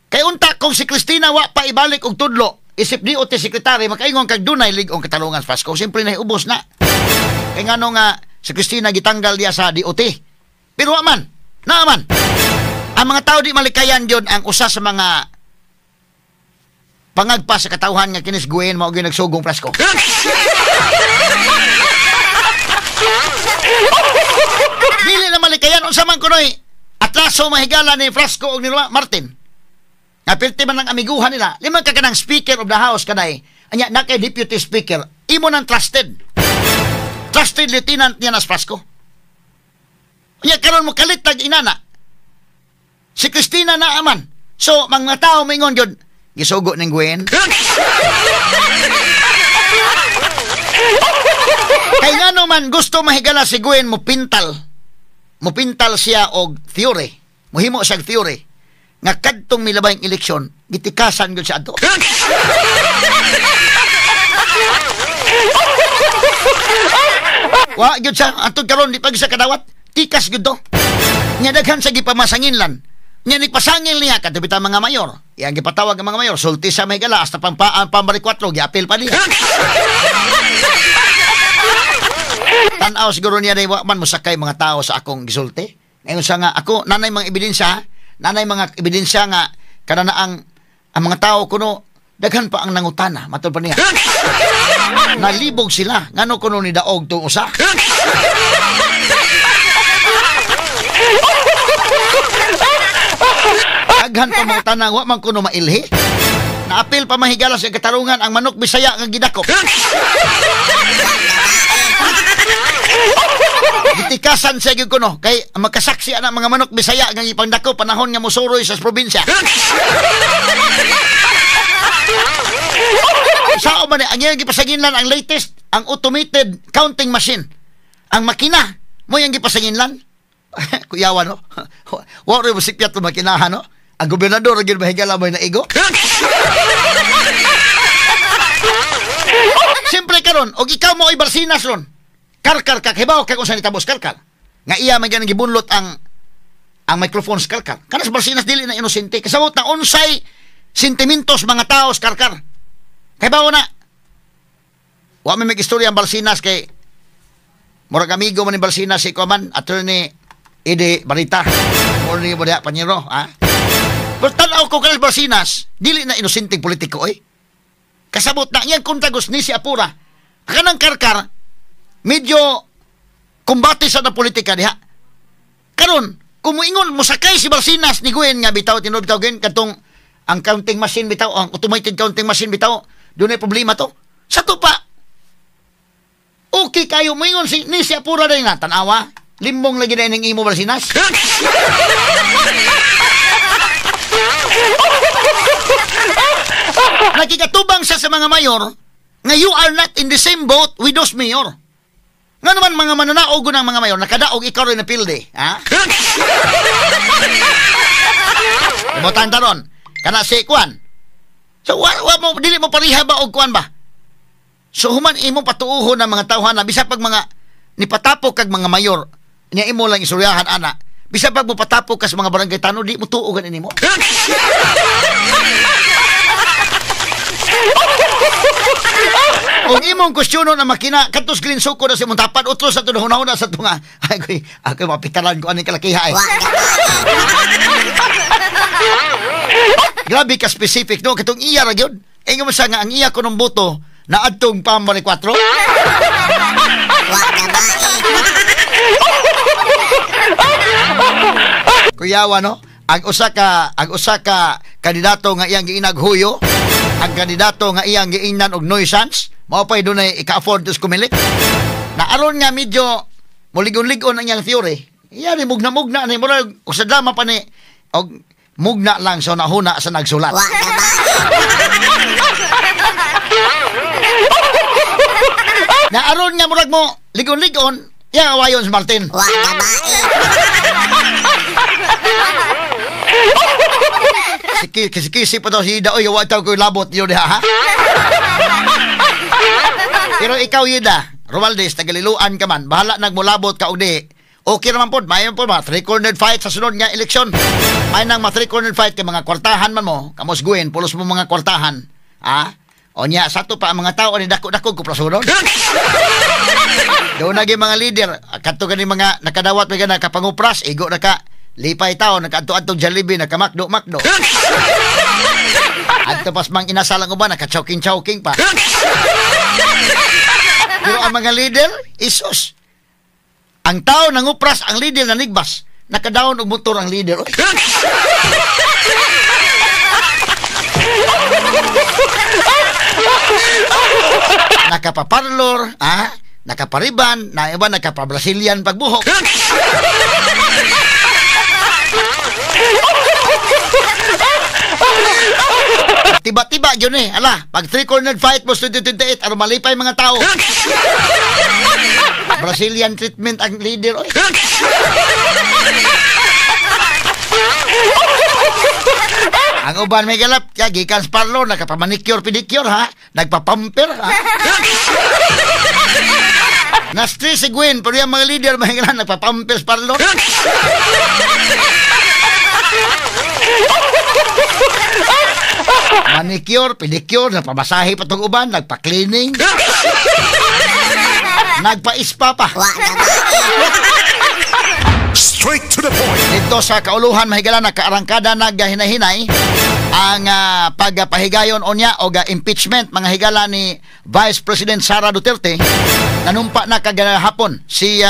B: Kay unta kung si Cristina wa pa ibalik og tudlo isip DOT secretary makaingon kag dunay lig-ong katalungan sa Frasco. Siyempre nahiubos na. Kay ngano nga si Cristina gitanggal diya sa DOT. Pero wa man, naa man. Ang mga tao di malikayan gyud ang usa sa mga pangagpa sa katawhan nga kinis Gwen mao gyud nagsugong Frasco. Dili na malikayan unsa man kunoy atraso mahigala ni Frasco og ni Martin. Nga pirti man ang amiguhan nila, lima ka kanang speaker of the house kanay, anya na kay deputy speaker, imo nang trusted. Trusted lieutenant niya nas Frasco. Anya karon mo kalit tag inana. Si Cristina na aman. So mga tao mingon gyud, gisugo ning Gwen. Kay ngano man gusto mahigala si Gwen mo pintal. Mupintal siya og theory. Muhimo siya og theory nga kadtong milabayng eleksyon gitikasan gyud siya adto. Wa gyud siya atong karon di pa gyud siya kadawat, tikas gyud to. Nya daghan sa gipamasanginlan. Nya nagpasangil niya kadto bitaw mga mayor. Iyang gipatawag ang mga mayor, sulti sa may gala hasta pampaan pambalik 4 giapil pa niya. Tan-aw siguro niya day wa man mosakay mga tao sa akong gisulti. Ngayon siya nga ako nanay mga ebidensya, nanay mga ebidensya nga kada na ang mga tao kuno daghan pa ang nangutana matud pa niya. Nalibog sila ngano kuno ni daog tong usa. Daghan pa mga tanang wa man kuno mailhi. Naapil pa mahigala sa katarungan ang manok Bisaya nga gidakop. Gitikasan siya gyud kuno kay magkasaksi ana mga manok Bisaya nga gipangdako panahon nga mosuroy sa probinsya. Sao man ang iyang gipasanginlan ang latest, ang automated counting machine. Ang makina mo yang gipasanginlan. Kuyawa no. Wa ra mo sikpyat makinahan no. Ang gobernador gyud mahigala mo naigo. Siyempre karon og ikaw mo ay Barsinas ron. Karkar ka hibaw kag unsa nitabos karkar. Nga iya man gyud gibunlot ang microphone sa karkar. Kanas Barsinas dili na inosente. Kasabot na unsay sentimentos mga tao sa karkar. Kay bawo na. Wa may mag-istorya ang Barsinas kay murag amigo man ni Barsinas si Kuman, attorney Ede Barita. Or ni mo diha panyero, ha? Pero tan-aw ko kanas Barsinas, dili na inosenteng politiko oy. Kasabot na iyang kontragos ni si Apura. Kanang karkar medyo kumbate sa na politika diha. Karon, kung moingon mosakay si Barsinas ni Gwen nga bitaw tinuod bitaw Gwen katong ang counting machine bitaw, ang automated counting machine bitaw, dunay problema to. Sa to pa. Okay kayo moingon si ni si Apura day na tan-awa, limbong lagi na ning imo Barsinas. Nakikatubang siya sa mga mayor nga you are not in the same boat with those mayor. Nga naman mga mananaog ng mga mayor, nakadaog ikaw rin na pilde. Ha? Ibotan taron, kana si Kwan. So, wa mo, dili mo pariha ba og Kwan ba? So, human imo patuuhon ng mga tawhan na, bisa pag mga Ni patapok kag mga mayor, niya imo lang isuryahan ana. Bisa pag mo patapok ka sa mga barangay tanod, di mo tuo ganin nimo. Kung imong kusyonon ang makina, katos green suko na sa imong tapad, utros sa tunahuna sa tunga. Ay, koy, ako mapitalan ko aning kalakiha eh. Grabe ka specific, no? Katong iya ra gyud. Ingon mo siya nga ang iya ko ng boto na adtong pambari 4. Kuyawa, no? Ang usa ka kandidato nga iyang giinag huyo, ang kandidato nga iyang giingnan og nuisance, mao pay dunay ika-afford to kumilik. Na aron nga medyo muligon-ligon ang iyang theory. Iya ni mugna-mugna ni murag usa drama pa ni og mugna lang sa nahuna sa nagsulat. Na aron nga murag mo ligon-ligon, iya awayon si Martin. Kisi-kisi pa daw si Ida. Oy, wa taw ko labot yun ha. Pero ikaw, Ida, Romualdez, tagaliluan ka man, bahala nagmulabot ka og di. Okay naman po, may po mga three-cornered fight sa sunod nga eleksyon. May nang mga three-cornered fight kay mga kwartahan man mo, kamos guin, pulos mo mga kwartahan. Ah? O niya, sa ato pa ang mga tao, ani dako-dako ko prasunon. Doon naging mga leader, kadto gani mga nakadawat may gana kapangupras, igo na ka, lipay tao, nakaadto-adtong Jollibee, nakamakdo-makdo. Adto pas mang inasal ang uban, naka-choking-choking pa. Pero ang mga leader, isus. Ang tao nangupras, ang leader nanigbas. Nakadown og motor ang leader. Nakapaparlor, ah, nakapariban, na iba nakapa-Brazilian pagbuhok. Tiba-tiba yun eh. Ala, pag three-cornered fight mo 2028, aron malipay mga tao. Brazilian treatment ang leader. Oy. Ang uban may galap, ya, gikan sa parlor, nakapamanicure, pedicure, ha? Nagpapamper, ha? Na-stress si Gwen, pero yung mga leader, may galap, nagpapamper sa parlor. Manicure, pedicure, nagpamasahe pa itong uban, nagpa-cleaning, nagpa-spa pa.
C: Straight to the point.
B: Dito sa kauluhan, mahigala nakaarangkada nagahinahinay ang pagpahigayon onya o impeachment mga higala ni Vice President Sara Duterte. Nanumpa na kagahapon si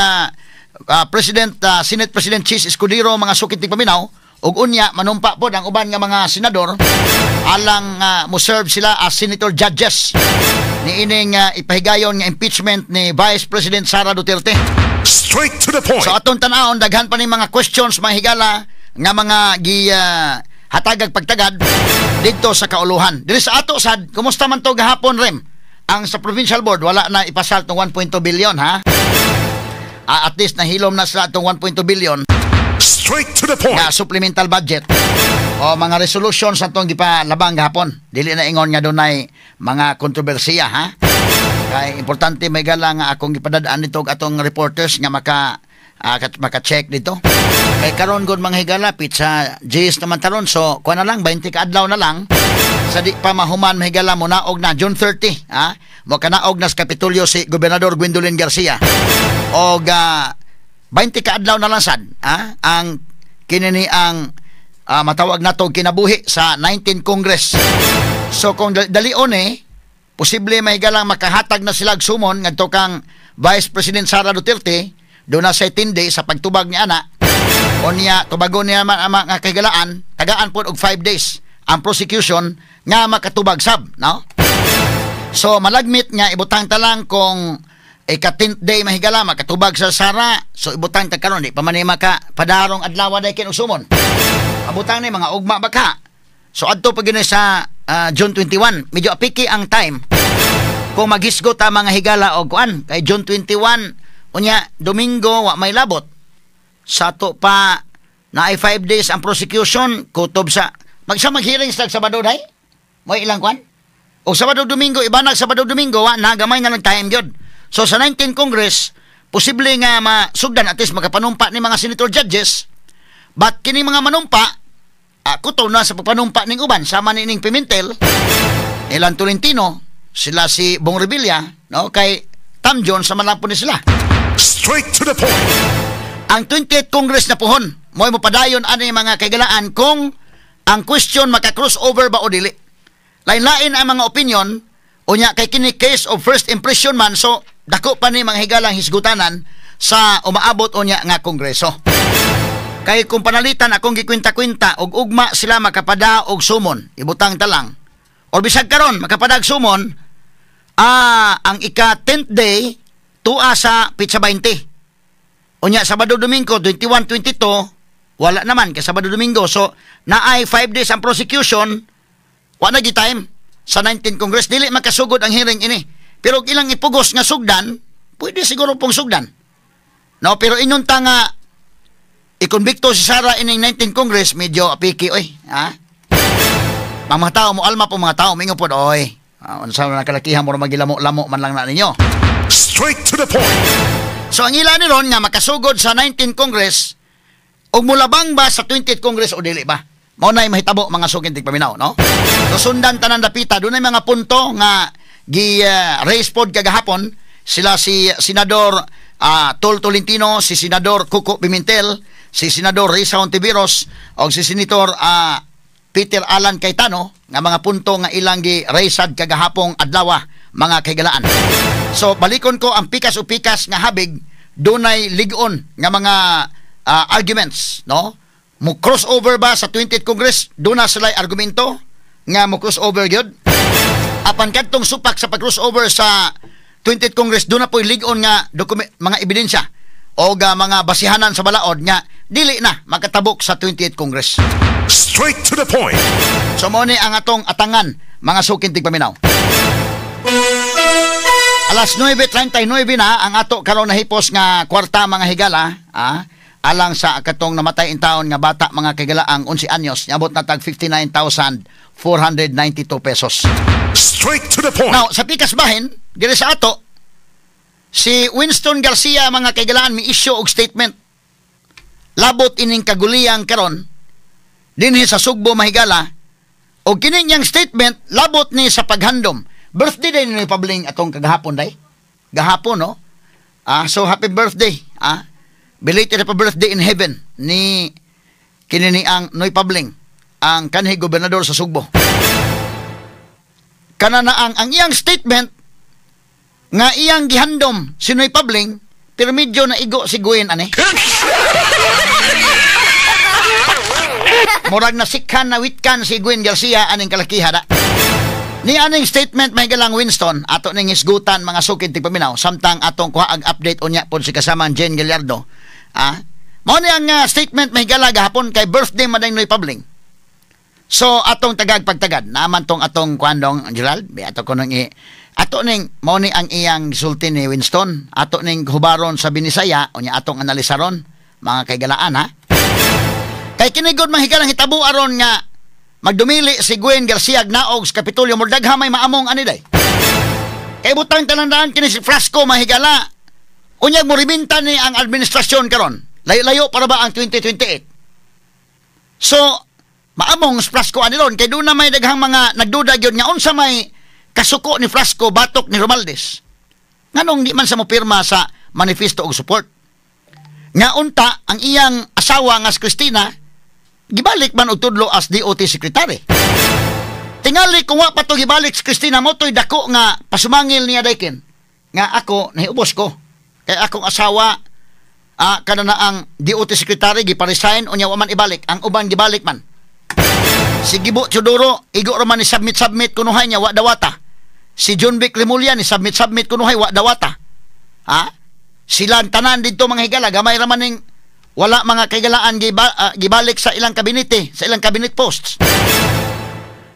B: President Senate President Chis Escudero mga sukit ni paminaw ug unya manumpa pod ang uban nga mga senador alang mo serve sila as senator judges niining ipahigayon nga impeachment ni Vice President Sara Duterte.
C: Straight to the point.
B: So atong tan-awon daghan pa ni mga questions mga higala nga mga gi hatagag pagtagad didto sa kauluhan. Diri sa ato sad, kumusta man to gahapon rem? Ang sa provincial board wala na ipasal tong 1.2 billion ha. At least nahilom na sila tong 1.2 billion.
C: Straight to the point.
B: Nga supplemental budget o mga resolution sa atong gipalabang gahapon. Dili na ingon nga dunay mga kontrobersiya ha. Kay importante may gala nga akong gipadadaan nito og atong reporters nga maka maka-check dito. Kay karon gud mga higala pizza G's naman taron, so kuha na lang 20 ka adlaw na lang sa di pa mahuman mahigala mo naog na June 30 ha. Mo kanaog na sa Kapitolyo si Gobernador Gwendolyn Garcia. Og 20 ka adlaw na lang sad ha, ang kinini ang matawag nato kinabuhi sa 19 Congress. So kung dalion eh posible may galang makahatag na sila og sumon ngadto kang Vice President Sara Duterte do na sa 10 days sa pagtubag ni ana. O niya tubagon niya man ang mga kahigalaan, tagaan pod og 5 days ang prosecution nga makatubag sab, no? So malagmit nga ibutang ta lang kung ika-10th day mahigala makatubag sa Sara, so ibutang ta karon di pa man ni maka padarong adlaw day kin og sumon. Abutang ni mga ugma baka. So adto pa gyud sa June 21, medyo apiki ang time. Kung maghisgot ta mga higala og kuan kay June 21 unya Domingo wa may labot. Sa ato pa naay 5 days ang prosecution kutob sa magsa mag-hearing sa Sabado day. Mo ilang kuan? Og Sabado Domingo ibanag Sabado Domingo wa na gamay na lang time gyud. So sa 19 Congress Posible nga masugdan, at least makapanumpa ni mga senator judges, but kini mga manumpa, kutob na sa pagpanumpa ning uban sama ni ning Pimentel, Elan Tolentino, sila si Bong Revilla, no, kay Tam John sa man lang po ni sila.
C: Straight to the point.
B: Ang 20th Congress na puhon, mo'y mopadayon ani, mga kaigalaan, kung ang question maka-crossover ba o dili. Lain-lain ang mga opinion, unya kay kini case of first impression man, so dako pa ni mga higalang hisgutanan sa umaabot unya nga kongreso. Kay kung panalitan akong gikwenta-kwenta og ugma sila makapada og summon, ibutang talang. Or bisag karon makapadag summon, ang ika 10th day tua sa petsa 20. Unya Sabado, Domingo 21, 22, wala naman kay Sabado, Domingo. So naay 5 days ang prosecution, wa na time sa 19 Congress, dili makasugod ang hearing ini. Pero ilang ipugos nga sugdan, pwede siguro pong sugdan. No, pero ingon ta nga ikonbikto si Sara ining 19 Congress, medyo apiki oy, ha? Ang mga tao mo alma po, mga tao mingo pod oy. Unsa na kalakihan mo magilamo-lamo man lang na ninyo.
C: Straight to the point.
B: So ang ila ni ron nga makasugod sa 19 Congress ug mulabang ba sa 20th Congress o dili ba? Mao na'y mahitabo, mga suking tigpaminaw, no? So sundan tanan dapita, dunay mga punto nga gi raise pod kagahapon sila si Senador Tol Tolentino, si Senador Koko Pimentel, si Senador Risa Hontiveros og si Senator Peter Alan Cayetano nga mga punto nga ilang gi raisad kagahapong adlaw, mga kaigalaan. So balikon ko ang pikas o pikas nga habig, dunay lig-on nga mga arguments, no? Mo crossover ba sa 20th Congress? Duna sila argumento nga mo crossover gyud. Apan kadtong supak sa pag-crossover sa 20th Congress, duna po'y lig-on nga mga ebidensya o mga basihanan sa balaod nga dili na makatabok sa 20th Congress.
C: Straight to the point.
B: So mo ni ang atong atangan, mga suking tigpaminaw. Alas 9:39 na ang ato karon nahipos nga kwarta, mga higala, alang sa katong namatay in taon nga bata, mga kigala, ang 11 anyos, niabot na tag 59,492 pesos.
C: Straight to the point.
B: Now, sa pikas bahin, diri sa ato, si Winston Garcia, mga kaigalaan, mi issue og statement. Labot ining kaguliyang karon dinhi sa Sugbo, mahigala, og kini niyang statement labot ni sa paghandom. Birthday day ni Pabling atong kagahapon day. Gahapon, no? So happy birthday. Belated happy birthday in heaven ni kini ni ang Noy Pabling, ang kanhi gobernador sa Sugbo. Kana na ang iyang statement nga iyang gihandom si Noy Pabling, pero medyo naigo si Gwen ani. Murag na sikhan na witkan si Gwen Garcia aning kalakiha da. Ni aning statement may galang Winston, ato ning hisgutan, mga sukid tigpaminaw, samtang atong kuha ang update unya pod si kasamang Jane Gallardo. Mao ni ang statement may gala gahapon kay birthday man Noy Pabling. So atong tagag pagtagad naman tong atong kuandong Gerald, bi ato ko nang i ato ning mao ni ang iyang gisulti ni Winston, ato ning hubaron sa Binisaya, unya atong analisaron, mga kaigalaan, ha. Kay kini gud, mga higalang, hitabo aron nga magdumili si Gwen Garcia naog sa Kapitolyo, murdagha may maamong ani day. Kay butang talandaan kini si Frasco, mahigala. Unyag mo ribinta ni ang administrasyon karon. Layo-layo para ba ang 2028. So maamong si Frasco ani ron kay doon na may daghang mga nagduda gyud nga unsa may kasuko ni Frasco batok ni Romualdez. Nganong di man sa mo pirma sa manifesto og support? Nga unta ang iyang asawa nga si Cristina gibalik man og tudlo as DOT secretary. Tingali kung wa pa to gibalik si Cristina, mo to'y dako nga pasumangil niya daykin. Nga ako nahiubos ko. Kay akong asawa kana na ang DOT secretary gipa-resign, unya wa man ibalik, ang uban gibalik man. Si Gibo Teodoro igo ra man ni submit submit kunuhay niya wa dawata. Si John Vic Remulla ni submit submit kunuhay wa dawata. Ha? Sila ang tanan didto, mga higala, gamay ra man ning wala, mga kaigalaan, gibalik sa ilang kabinete, sa ilang cabinet posts.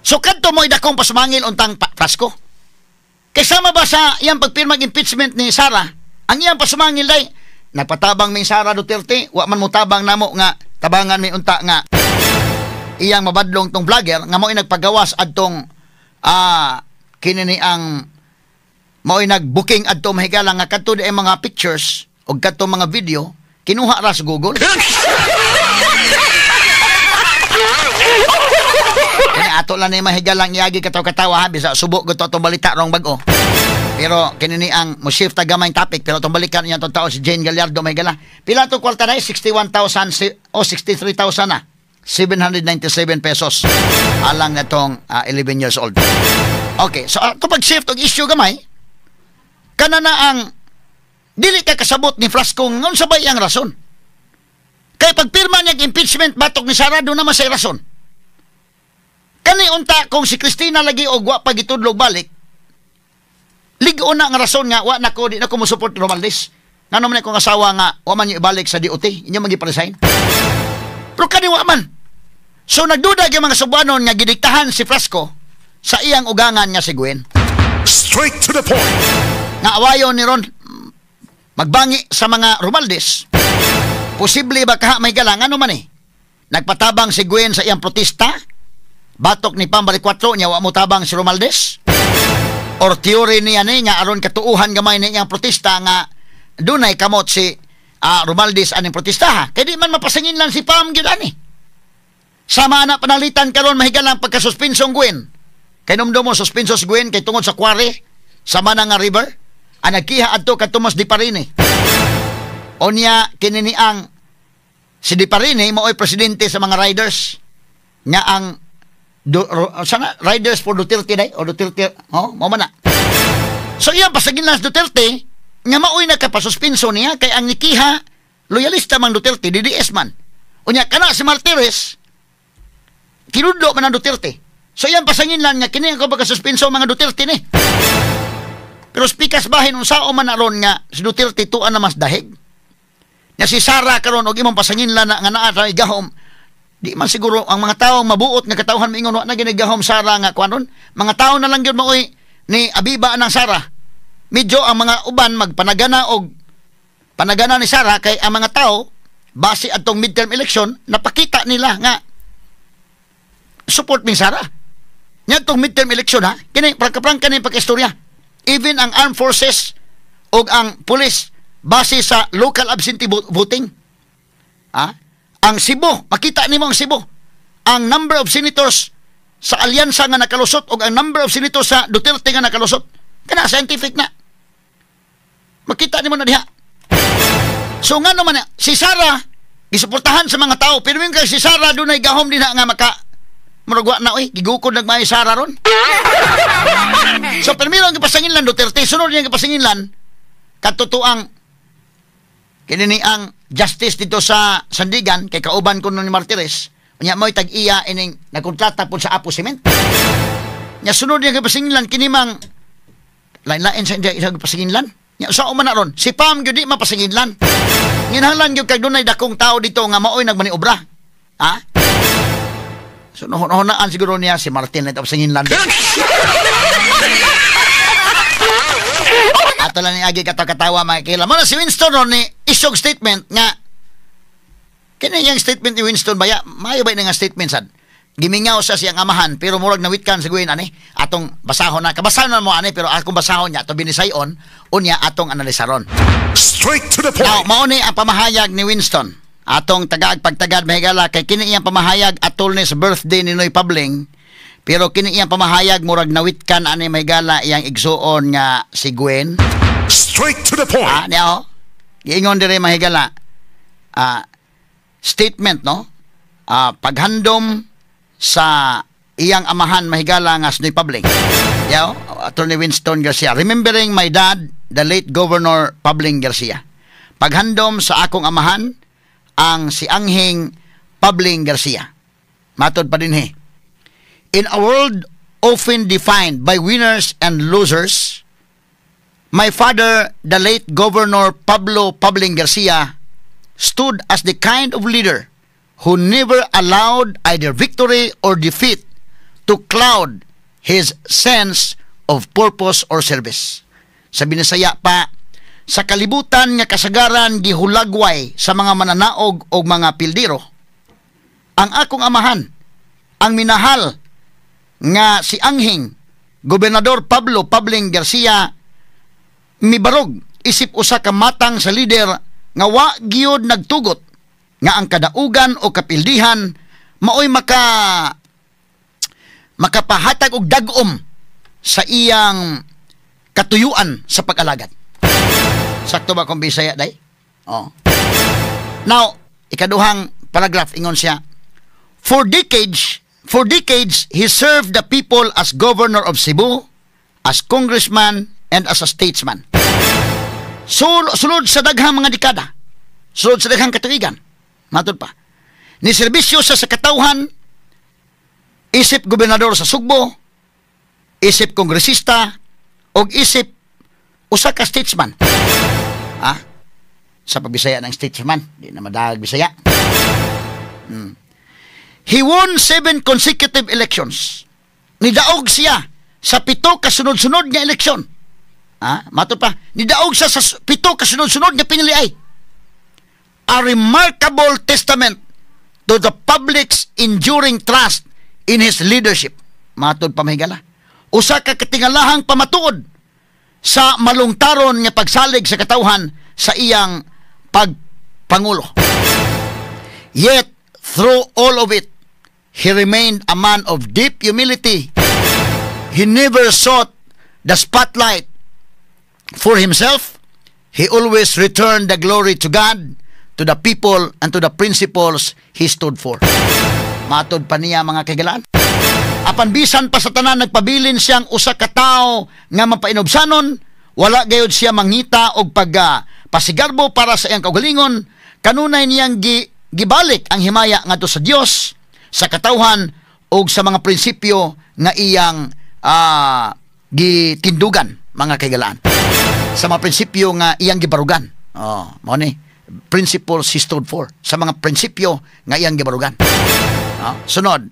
B: So kadto mo'y dakong pasumangil untang Frasco. Kay sama ba sa iyang pagpirmag impeachment ni Sara, ang iyang pasumangil day, nagpatabang mi Sara Duterte, wa man mo tabang namo nga tabangan mi unta nga iyang mabadlong tong vlogger nga mo'y nagpagawas adtong kini ni ang mo'y nag-booking adto, mahigala, nga kadto di ay mga pictures Og kadtong mga video kinuha ra sa Google. Kani ato lang ni mahigalang iagi kataw-katawa ha, bisa subo gud to atong balita rong bag-o. Pero kini ni ang mo shift ta gamay topic, pero atong balikan niya atong tao si Jane Gallardo mahigala. Pila to kwarta dai? 61,000 o 63,000 na. 797 pesos alang natong 11 years old. Okay, so ato pag shift og issue gamay, kana na ang dili ka kasabot ni Frasco ngon sa bay ang rason. Kay pagpirma niya impeachment batok ni Sara, do naman say rason. Kani unta kung si Cristina lagi og wa pa gitudlog balik, lig-on na ang rason nga wa na ko, di na ko mo-support Romualdez. Ngano man akong asawa nga wa man niyo ibalik sa DOT, inyo man gi-resign. Pero kani wa man. So nagduda gyud mga Subuanon nga gidiktahan si Frasco sa iyang ugangan nga si Gwen.
C: Straight to the point.
B: Nga awayon ni Ron magbangi sa mga Romualdez. Posible ba kaha may galang ano man eh. Nagpatabang si Gwen sa iyang protesta. Batok ni Pam Baricuatro niya wa mo tabang si Romualdez. Or theory niya ni nga aron katuuhan gamay ni iyang protesta nga dunay kamot si Romualdez aning protesta ha. Kay di man mapasingin lang si Pam gyud ani. Sama na panalitan karon mahigalang pagkasuspensong Gwen. Kay numdum mo suspenso si Gwen kay tungod sa quarry sa Mananga River. Ang nagkiha adto kay Tomas Deiparine. Onya kini ni ang si Deiparine mao'y presidente sa mga riders nga ang sana Riders for Duterte day o Duterte, oh, mao man na. So iyang pasagin lang sa Duterte nga mao'y nakapasuspenso niya kay ang nikiha loyalista mang Duterte, DDS man. Unya kana si Martires kinudlo man ang Duterte. So iyang pasangin lang nga kini ang pagkasuspenso mga Duterte ni. Pero spikas bahin unsao man aron nga si Duterte tuan na mas dahig. Nga si Sara karon og imong pasangin lang na, nga naa sa gahom. Di man siguro ang mga tao mabuot nga katawhan moingon wa na ginigahom Sara nga kuan. Mga tao na lang gyud maoy ni abiba nang Sara. Medyo ang mga uban magpanagana og panagana ni Sara kay ang mga tao base adtong midterm election napakita nila nga support ni Sara. Nya atong midterm election ha, kini prangka-prangka ni pagkaistorya. Even ang armed forces og ang police base sa local absentee voting. Ha? Ang Cebu, makita nimo ang Cebu. Ang number of senators sa alyansa nga nakalusot og ang number of senators sa Duterte nga nakalusot. Kana scientific na. Makita nimo na diha. So nga naman si Sara gisuportahan sa mga tao pero yung kay si Sara dunay gahom din na nga maka murag na oy gigukod nagmay Sara ron. So primero ang gipasangin lang Duterte, sunod niya gipasangin lang katutuang kini ni ang justice dito sa Sandigan kay kauban kuno ni Martires. Unya mo'y tag-iya ining nagkontrata pud sa Apo Cement. Nya sunod niya gipasingilan kini mang lain-lain sa india isang gipasingilan. Nya usa man na ron si Pam gyud di mapasingilan. Nginahanglan gyud kay dunay dakong tao dito nga maoy nagmaniobra. Ha? So nohonaan siguro niya si Martin na pasingilan. Ato lang ni agi katakatawa mga kila. Muna si Winston ron ni isog statement nga kini yang statement ni Winston baya maayo ba nga statement sad? Gimingaw sa siyang amahan pero murag nawitkan sa Gwen ani atong basahon na kabasahon na mo ani pero akong basahon niya ato binisayon unya atong analisaron.
C: Straight to the point.
B: Now mao ni ang pamahayag ni Winston. Atong tagaag pagtagad mahigala kay kini iyang pamahayag atol ni sa birthday ni Noy Pabling. Pero kini iyang pamahayag murag nawitkan ani mahigala iyang igsuon nga si Gwen.
C: Straight to the point.
B: Ah, niya oh. Giingon dire mahigala. Statement no. Paghandom sa iyang amahan mahigala nga si Noy Pabling. Yaw, Attorney Winston Garcia. Remembering my dad, the late Governor Pabling Garcia. Paghandom sa akong amahan ang si Anghing Pabling Garcia. Matod pa din he. In a world often defined by winners and losers, my father, the late Governor Pablo Pabling Garcia, stood as the kind of leader who never allowed either victory or defeat to cloud his sense of purpose or service. Sa Binisaya pa, sa kalibutan nga kasagaran gihulagway sa mga mananaog o mga pildiro, ang akong amahan, ang minahal nga si Anghing Gobernador Pablo Pabling Garcia, mibarog isip usa ka matang sa leader nga wa gyud nagtugot nga ang kadaugan o kapildihan maoy makapahatag og dag-om sa iyang katuyuan sa pag-alagad. Sakto ba kung Bisaya, day? Oh. Now, ikaduhang paragraph, ingon siya, for decades, he served the people as governor of Cebu, as congressman, and as a statesman. Sulod sa daghang mga dekada, sulod sa daghang katuigan, matod pa, ni serbisyo siya sa katawhan, isip gobernador sa Sugbo, isip kongresista, og isip usa ka statesman. Ah, sa pagbisaya ng statesman, di na madag Bisaya. He won seven consecutive elections. Nidaog siya sa pito kasunod-sunod nga eleksyon. Ah, matod pa, nidaog siya sa pito kasunod-sunod nga piniliay. A remarkable testament to the public's enduring trust in his leadership. Matod pa, mahigala, usa ka katingalahang pamatuod sa malungtaron nga pagsalig sa katawhan sa iyang pagpangulo. Yet, through all of it, he remained a man of deep humility. He never sought the spotlight for himself. He always returned the glory to God, to the people, and to the principles he stood for. Matod pa niya, mga kahigalaan, apan bisan pa sa tanan, nagpabilin siyang usa ka tawo nga mapainubsanon, wala gayud siya mangita og pag pasigarbo para sa iyang kaugalingon. Kanunay niyang gibalik ang himaya ngadto sa Dios, sa katawhan ug sa mga prinsipyo nga iyang gitindugan, mga kahigalaan. Sa mga prinsipyo nga iyang gibarugan. Oh, mao ni principles he stood for. Sa mga prinsipyo nga iyang gibarugan. Oh, sunod.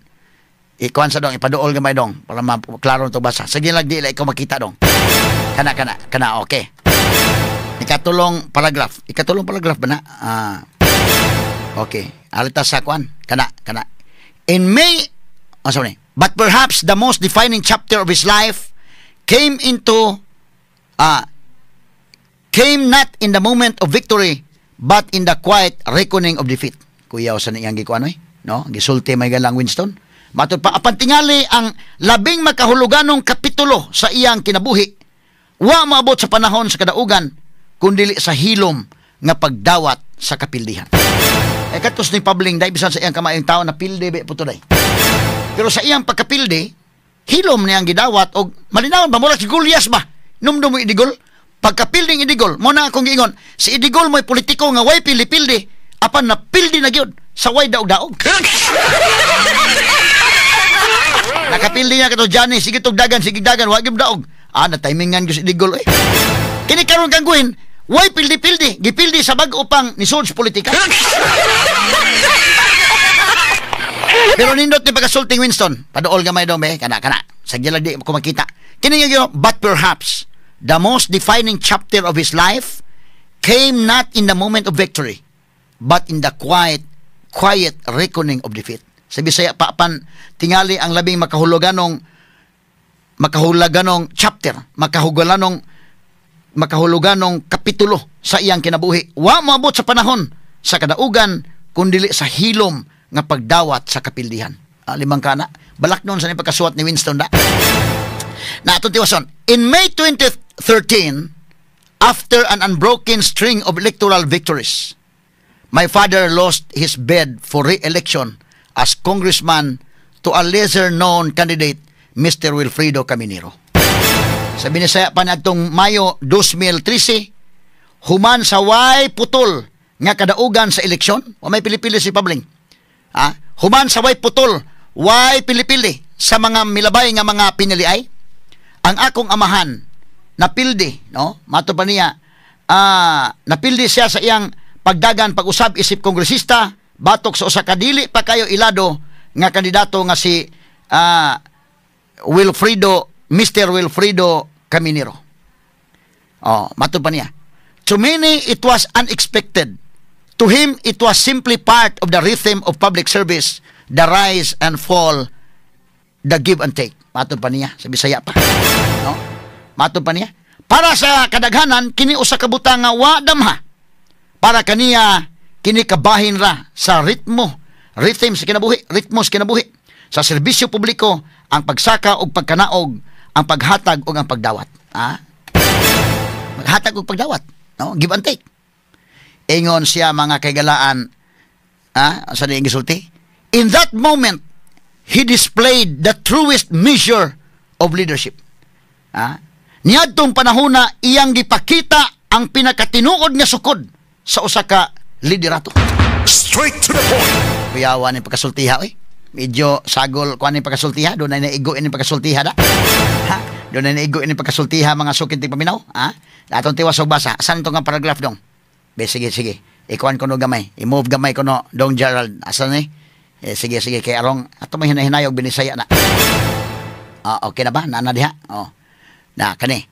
B: Ikuan sa dong, ipaduol gamay dong para maklaro to basa. Sige lang, di ikaw makita dong. Kana kana kana, okay. Ikatulong paragraph. Ikatulong paragraph ba na? Ah. Okay. Alita sa kuan. Kana kana. In May, oh, sorry. But perhaps the most defining chapter of his life came not in the moment of victory but in the quiet reckoning of defeat. Kuyaw sa niyang gikuan oy, no? Gisulti may galang Winston. Matod pa, apan tingali ang labing makahuluganong kapitulo sa iyang kinabuhi wa maabot sa panahon sa kadaugan kundili sa hilom nga pagdawat sa kapildihan. Eh katos ni Pabling dai, bisan sa iyang kamaayong tao na pildi be puto day. Pero sa iyang pagkapildi, hilom niyang gidawat og malinawon ba, murag si Gulyas ba? Numdum mo Idigol? Pagkapilding Idigol, mo na akong giingon, si Idigol mo'y politiko nga way pili-pildi, apan napildi na gyud sa way daog-daog. Nakapildi niya kato Johnny, sige tug dagan, sige dagan, wa gyud daog. Ah, na timingan gyud si Idigol eh. Kini karon kang guhin, way pildi-pildi, gipildi sa bag-o pang ni sa politika. Pero nindot ni pagkasulting Winston, paduol gamay dong be, kana kana. Sa gilag di ko makita. Kini nga, but perhaps the most defining chapter of his life came not in the moment of victory, but in the quiet reckoning of defeat. Sa Bisaya pa, pan tingali ang labing makahuluganong chapter, makahuluganong kapitulo sa iyang kinabuhi, wa moabot sa panahon sa kadaugan kundili sa hilom nga pagdawat sa kapildihan. Ah, limang kana. Balak noon sa ni pagkasuwat ni Winston da. Na atong tiwason. In May 2013, after an unbroken string of electoral victories, my father lost his bid for re-election as congressman to a lesser-known candidate, Mr. Wilfredo Caminero. Sa Binisaya pa natong Mayo 2013, human sa way putol nga kadaugan sa eleksyon, wa may pili-pili si Pabling. Ah, human sa way putol, way pili-pili sa mga milabay nga mga piniliay, ang akong amahan napildi, no? Mato pa niya, napildi siya sa iyang pagdagan pag-usab isip kongresista batok sa usa ka dili pa kayo ilado nga kandidato nga si Wilfredo Mr. Wilfredo Caminero. Oh, mato pa niya. To many, it was unexpected. To him, it was simply part of the rhythm of public service, the rise and fall, the give and take. Matod pa niya, sa Bisaya pa. No? Matod pa niya. Para sa kadaghanan, kini usa ka butang nga wa damha. Para kaniya, kini kabahin ra sa ritmo, rhythm sa kinabuhi, ritmo sa kinabuhi. Sa serbisyo publiko, ang pagsaka og pagkanaog, ang paghatag ug ang pagdawat. Ha? Maghatag og pagdawat, no? Give and take. Ingon siya, mga kaigalaan, ha? Sa niyang gisulti? In that moment, he displayed the truest measure of leadership. Ha? Niadtong panahona, iyang gipakita ang pinakatinuod nga sukod sa usa ka liderato.
C: Straight to the point.
B: Kuyawa ni pagkasultiha oy. Medyo sagol kuan ni pagkasultiha, doon na naigo ini pagkasultiha da. Ha? Doon na naigo ini pagkasultiha, mga suking tigpaminaw, ha? Atong tiwas og basa. Saan to nga paragraph dong? Be, sige, sige. Ikuan ko no gamay. I-move gamay ko no, Dong Gerald. Asa ni? Eh, sige, sige. Kay arong, ato may hinahinayog binisaya na. Ah, okay na ba? Nana diha? Oh. Na, kani.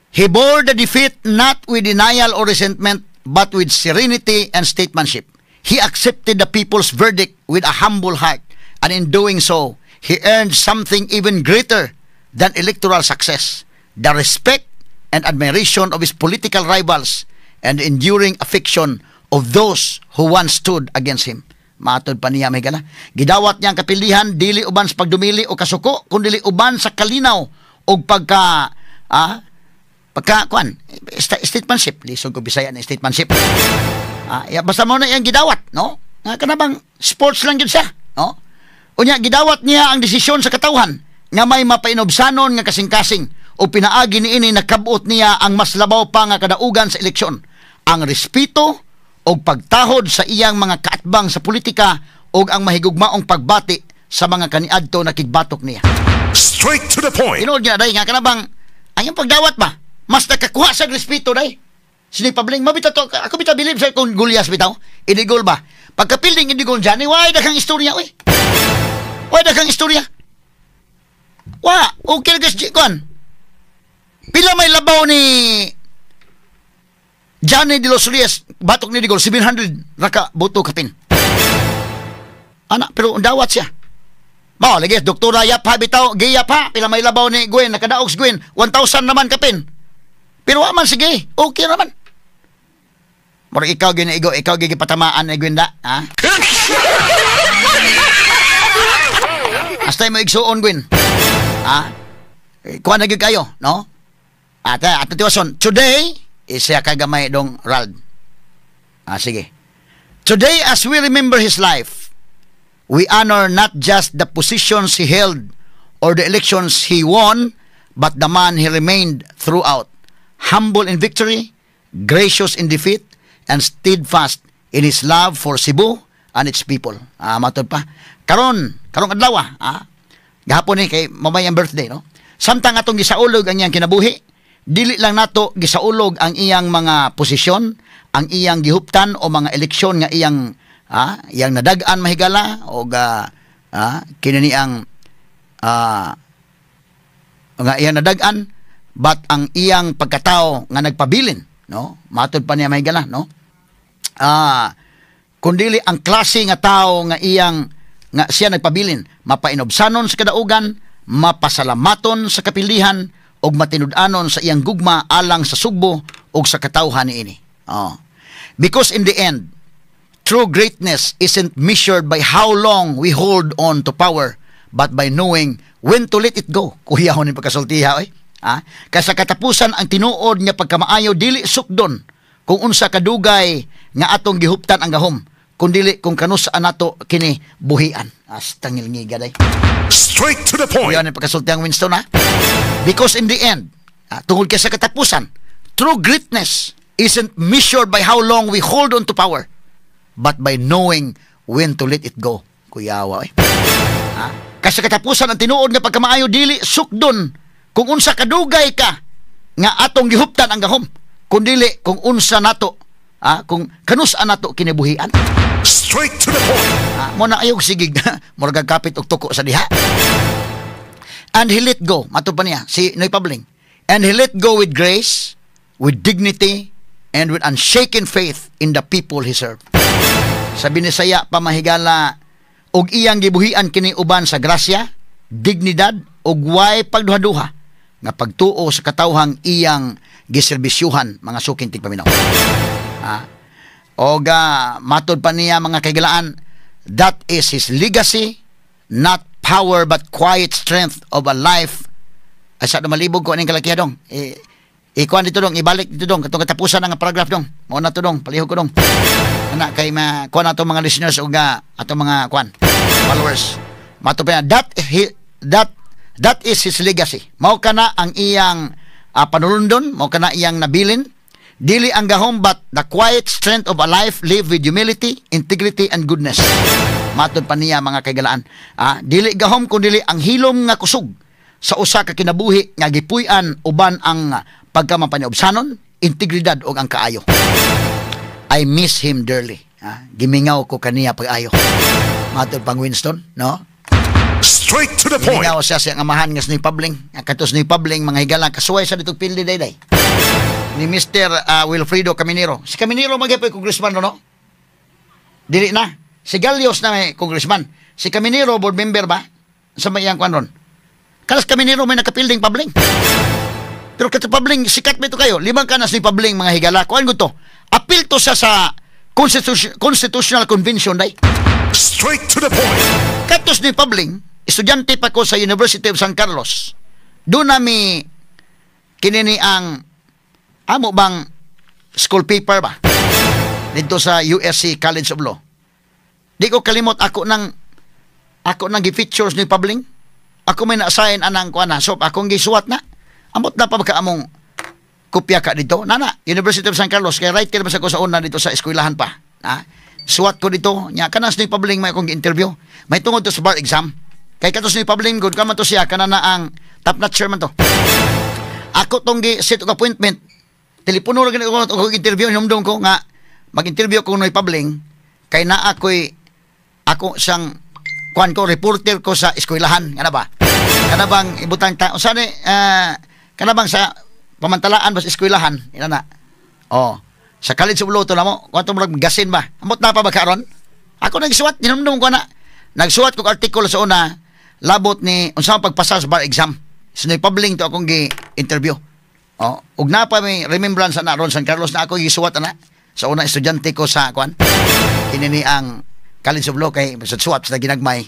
B: He bore the defeat not with denial or resentment, but with serenity and statesmanship. He accepted the people's verdict with a humble heart, and in doing so, he earned something even greater than electoral success: the respect and admiration of his political rivals and the enduring affection of those who once stood against him. Matod pa niya, may gala. Gidawat niya ang kapilihan dili uban sa pagdumili o kasuko, kundi uban sa kalinaw o pagka kuan, statesmanship. Lisod ko Bisaya na statesmanship. Ah, ya, basta mo na iyang gidawat, no? Nga kana bang sports lang gyud siya, no? Unya gidawat niya ang desisyon sa katawhan nga may mapainubsanon nga kasing-kasing o pinaagi niini nakabot niya ang mas labaw pa nga kadaugan sa eleksyon: ang respeto o pagtahod sa iyang mga kaatbang sa politika ug ang mahigugmaong pagbati sa mga kaniadto nakigbatok niya.
C: Straight to the point.
B: Tinuod nga day nga kana bang ang iyang pagdawat ba mas nakakuha sa respeto day. Sini Pabling mabitaw to, ako bitaw bilib sa kung gulyas bitaw. Idigol ba? Pagkapilding idigol dyan, way daghang istorya oy. Way daghang istorya. Wa, okay guys, kuan. Pila may labaw ni Johnny de los Reyes batok ni Digol? 700 raka boto kapin. Ana, pero dawat siya. Mao lagi Doktora Yap ha bitaw, Gaya pa, pila may labaw ni Gwen, nakadaog si Gwen, 1,000 naman kapin. Pero wa man, sige, okay naman. Murag ikaw ginaigo, ikaw gipatamaan ni Gwenda, ha? Hasta mo igsuon, Gwen. Ha? Eh, kuha na gyud kayo, no? Ate, ato tiwason. Today, isa ka gamay dong Rald. Ah, sige. Today, as we remember his life, we honor not just the positions he held or the elections he won, but the man he remained throughout. Humble in victory, gracious in defeat, and steadfast in his love for Cebu and its people. Ah, matod pa. Karon, karong adlaw, gahapon ni kay mamay ang birthday, no? Samtang atong gisaulog ang iyang kinabuhi, dili lang nato gisaulog ang iyang mga posisyon, ang iyang gihuptan o mga eleksyon nga iyang nadag-an, mahigala o kini ang nga iyang nadag-an, but ang iyang pagkatao nga nagpabilin, no? Matod pa niya, mahigala, no? Kundili ang klase nga tao nga iyang nga siya nagpabilin, mapainobsanon sa kadaugan, mapasalamaton sa kapilihan ug matinud-anon sa iyang gugma alang sa Sugbo ug sa katawhan niini. Oh. Because in the end, true greatness isn't measured by how long we hold on to power, but by knowing when to let it go. Kuya ni pagkasultiha oy. Ah, kay sa katapusan, ang tinuod nga pagkamaayo dili sukdon kung unsa kadugay nga atong gihuptan ang gahom, kundili kung kanus-a nato kini buhian. Hasta ngilngiga day.
C: Straight to the point.
B: Kuya ni pagkasulti ang Winston ha. Because in the end, tungod kay sa katapusan, true greatness isn't measured by how long we hold on to power, but by knowing when to let it go. Kuyawa eh. Ha? Kasi sa katapusan, ang tinuod nga pagkamaayo dili sukdon kung unsa kadugay ka nga atong gihuptan ang gahom, kundili kung unsa nato, kung kanus-a nato kinibuhian.
C: Straight to the point.
B: Ah, mo na ayaw sigig murag kapit og tuko sa diha. And he let go, mato pa niya si Noy Pabling. And he let go with grace, with dignity, and with unshaken faith in the people he served. Sa Binisaya pa, mahigala, og iyang gibuhian kini uban sa grasya, dignidad ug way pagduha-duha nga pagtuo sa katawhang iyang giserbisyuhan, mga suking tigpaminaw. Og matod pa niya, mga kahigalaan, that is his legacy, not power but quiet strength of a life. Ay, sa malibog ko aning kalakiha dong. Ikuan dito dong, ibalik dito dong, katong katapusan ng paragraph dong. Mao na to dong, palihog ko dong. Ana kay ma kuan ato mga listeners ug atong mga kuan followers. Matod pa niya, that is his legacy. Mao kana ang iyang panulundon, mao kana iyang nabilin. Dili ang gahom but the quiet strength of a life lived with humility, integrity and goodness. Matod pa niya, mga kaigalaan. Dili gahom kun dili ang hilom nga kusog sa usa ka kinabuhi nga gipuy-an uban ang pagkamapaniobsanon, integridad ug ang kaayo. I miss him dearly. Gimingaw ko kaniya pag-ayo. Matod pang Winston, no?
C: Straight to the point.
B: Gimingaw siya sa iyang amahan nga si Noy Pabling. Ang katos Noy Pabling, mga higala, kasuway sa ditong pildi dayday ni Mr. Wilfredo Caminero. Si Caminero magyapon congressman, no, no? Dili na. Si Galios na may congressman. Si Caminero, board member ba? Sa may iyang kwan ron. Kalas Caminero may nakapilding Pabling. Pero kato Pabling, sikat ba ito kayo? Limang kanas ni Pabling, mga higala. Kuan ko to. Apil to siya sa Constitutional Convention, day.
C: Straight to the point.
B: Katos ni Pabling, estudyante pa ko sa University of San Carlos. Doon nami kinini ang amo bang school paper ba? Dito sa USC College of Law. Di ko kalimot ako nang gi-features ni Pabling. Ako may na-assign anang kuan na. So akong gisuwat na. Amot na pa ba ka among kopya ka dito? Nana, University of San Carlos, kay writer ba sa ko sa una dito sa eskwelahan pa. Ha? Suwat ko dito. Nya kanas ni Pabling may akong gi-interview. May tungod to sa bar exam. Kay katos ni Pabling good ka man to siya kana na ang top notch chairman to. Ako tong gi set og appointment. Telepono ra gani ko og interview, hinumdum ko nga mag-interview ko Noy Pabling kay naa ko'y ako siyang kuan ko, reporter ko sa eskwelahan, kana ba? Kana bang ibutang ta unsa ni kana bang sa pamantalaan ba sa eskwelahan ina na. Oh, sa College of Law to namo, kuan to, murag gasin ba. Amot na pa ba karon? Ako nagsuwat, hinumdum ko na. Nagsuwat ko og artikulo sa una labot ni unsa ang pagpasa sa bar exam. Sa Noy Pabling to akong gi-interview. Oh, ug na pa may remembrance na ron San Carlos na ako gisuwat ana sa una estudyante ko sa kuan. Kini ni ang College of Law kay sa suwat sa ginagmay.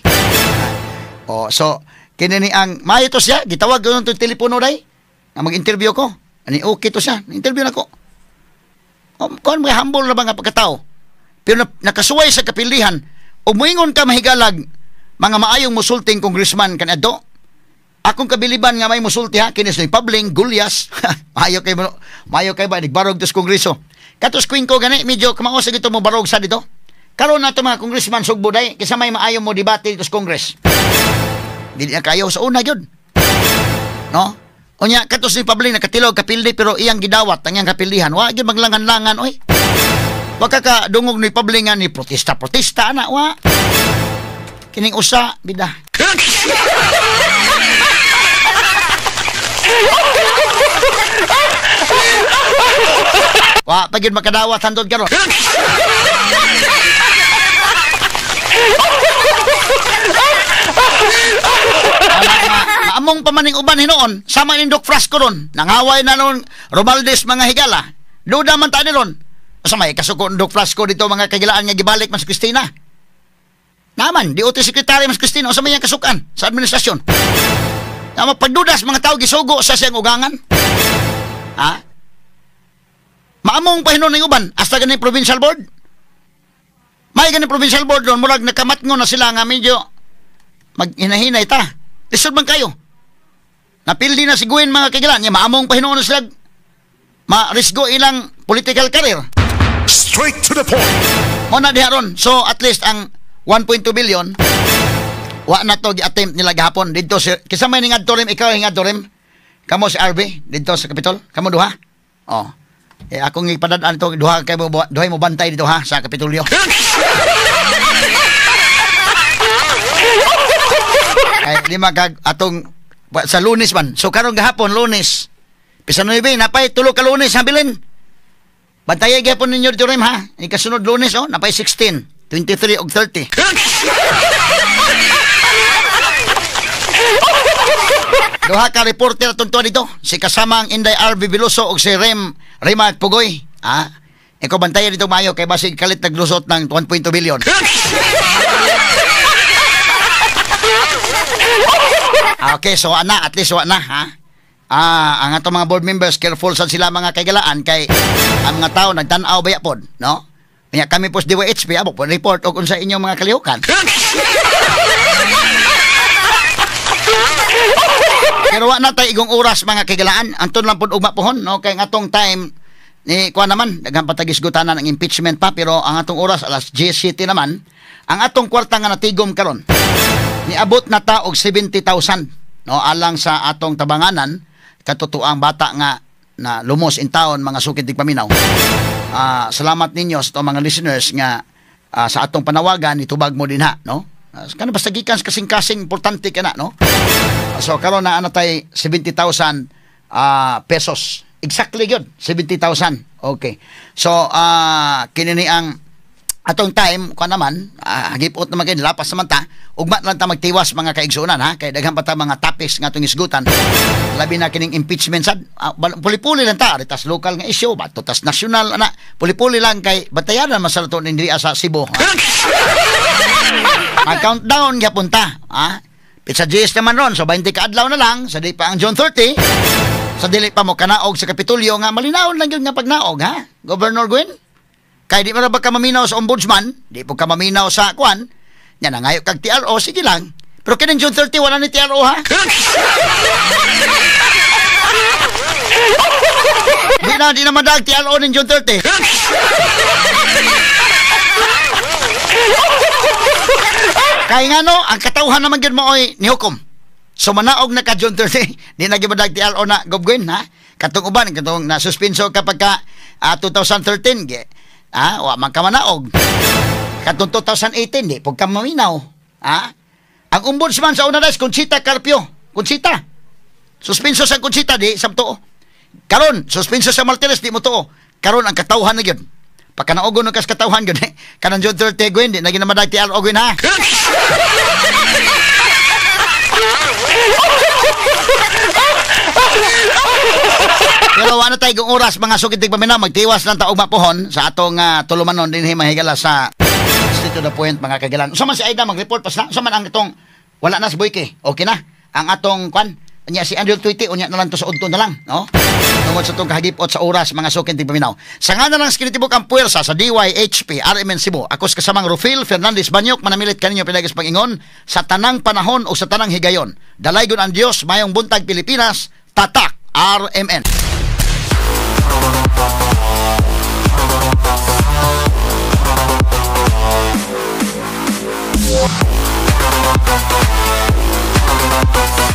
B: Oh, so kini ni ang maayo to siya, gitawag ko to telepono day. Nga mag-interview ko. Ani okay to siya, interview na ko. Oh, kuan, mga humble na ba nga pagkatao. Pero nakasuway sa kapilihan, ug moingon ka mahigalag mga maayong musulting congressman kaniadto. Akong kabiliban nga may musulti ha, kinis ni Pabling, Gulyas, maayo kay ba, nagbarog to sa kongreso. Katos Kwinko gani, medyo kamao sa gito mo barog sa dito. Karon na to mga congressman sugbo day, kaysa may maayo mo debate dito sa Congress. Dili na kayo sa una gyud. No? Unya katos ni Pabling nakatilog kapildi pero iyang gidawat ang iyang kapildihan. Wa gyud maglangan-langan oy. Wa ka ka dungog ni Pabling nga ni protesta-protesta ana wa. Kining usa bida. Wa pa gyud makadawat hantod karon. Wala nga, maamong pa maning uban hinuon, sama ning Doc Frasco ron. Nangaway na noon Romaldes, mga higala. Duda man ta ni ron. Sa may kasuko Doc Frasco dito, mga kagilaan, nga gibalik man si Cristina. Naman, di uti sekretary man si Cristina, sa may kasukan sa administrasyon. Nga pagdudas mga tao gisugo sa siyang ugangan. Ha? Maamong pa hinuon ning uban hasta ganing provincial board. May ganing provincial board ron, murag nakamatngo na sila nga medyo maghinahinay ta. Lisod man kayo. Napildi na si Gwen, mga kagilan, nya maamong pa hinuon na sila ma-risgo ilang political career.
C: Straight to the point.
B: Mo na diha ron. So at least ang 1.2 billion wa na to gi-attempt nila gahapon didto si kinsa may ningadto rim, ikaw hingadto rim kamo si RB didto sa Capitol kamo duha. Oh. Eh, akong ipadad-an to duha kay mo, duhay mo bantay dito ha sa Kapitolyo. Ay lima kag atong sa Lunes man. So karon gahapon Lunes. Pisa 9 napay tulo ka Lunes habilin. Bantayay gyapon ninyo dito rim ha. Ikasunod Lunes oh, napay 16, 23 ug 30. Duha ka reporter atong tuwa dito, si kasamang Inday RV Veloso o si Rem Remark Pugoy. Ha? Ikaw bantayan dito mayo kay basig kalit naglusot ng 1.2 billion. Okay, so ana, at least wa na, ha? Ang atong mga board members, careful sad sila mga kaigalaan kay ang mga tao nagtan-aw baya pod, no? Kanya kami po sa DYHP, abo po report og unsa inyong mga kalihukan. Pero wa na tay igong oras mga kaigalaan, anton lang pod ugma pohon, no? Kay ang atong time ni kuan naman, daghang patagisgutanan ang impeachment pa, pero ang atong oras alas 10:07 naman, ang atong kwarta nga natigom karon niabot na ta og 70,000, no, alang sa atong tabanganan katotoang bata nga na lumos in town mga sukid tigpaminaw. Salamat ninyo sa atong mga listeners nga sa atong panawagan nitubag mo din ha, no? Kana basta gikan sa kasing-kasing importante kana, no? So karon na ana tay 70,000 pesos. Exactly gyud 70,000. Okay. So kini ni ang atong time kuan naman, hagipot naman kay lapas naman ta, ugma lang ta magtiwas mga kaigsuonan, ha, kay daghan pa ta mga topics nga atong isgutan. Labi na kining impeachment sad, puli-puli lang ta, tas local nga issue, bato tas national ana, puli-puli lang kay batayanan man sa to diri sa Cebu. Mag countdown gyapon ta, ha? Pizza GS naman ron, so 20 ka adlaw na lang, sa di pa ang June 30. Sa dili pa mo kanaog sa Kapitolyo nga malinawon lang gyud nga pagnaog, ha? Governor Gwen? Kaya di mo na ba ka maminaw sa ombudsman, di po ka maminaw sa kwan, yan nangayo kag TRO, sige lang. Pero kining June 30, wala ni TRO, ha? Di na madag TRO ning June 30. Kaya nga no, ang katawhan naman yun mo oy ni hukom. So manaog na ka June 30, di na gimadag TRO na gobgwin, ha? Katong uban, katong nasuspenso kapag ka 2013, ge. Wa man ka manaog. Katong 2018, di pug ka maminaw. Ha? Ang ombudsman sa una das, Conchita Carpio. Conchita. Suspenso sa Conchita, di sabto. Karon, suspenso sa Martinez, di mo tuo. Karon ang katawhan na gyud. Pagkanaogon kas katawhan gyud, eh. Kanang June 30 Gwen, di na ginamandag TRO Gwen, ha? Pero wala tayo kung oras mga sukid tigpaminaw, magtiwas lang taog mapuhon sa atong tulumanon din mahigala sa straight to the point mga kagalan. Unsa man si Aida mag-report pas na? Unsa man ang itong wala na si Boyke? Okay na ang atong kwan unya si Andrew Tweety unya na lang to sa udto na lang, no? Tungod sa itong kahagipot sa oras mga sukid tigpaminaw. Sa nga na lang skinitibok ang puwersa sa DYHP RMN Cebu. Ako sa kasamang Rufil Fernandez Banyok manamilit kaninyo pinagis pag-ingon sa tanang panahon o sa tanang higayon. Dalaygon ang Dios, mayong buntag Pilipinas, tatak RMN.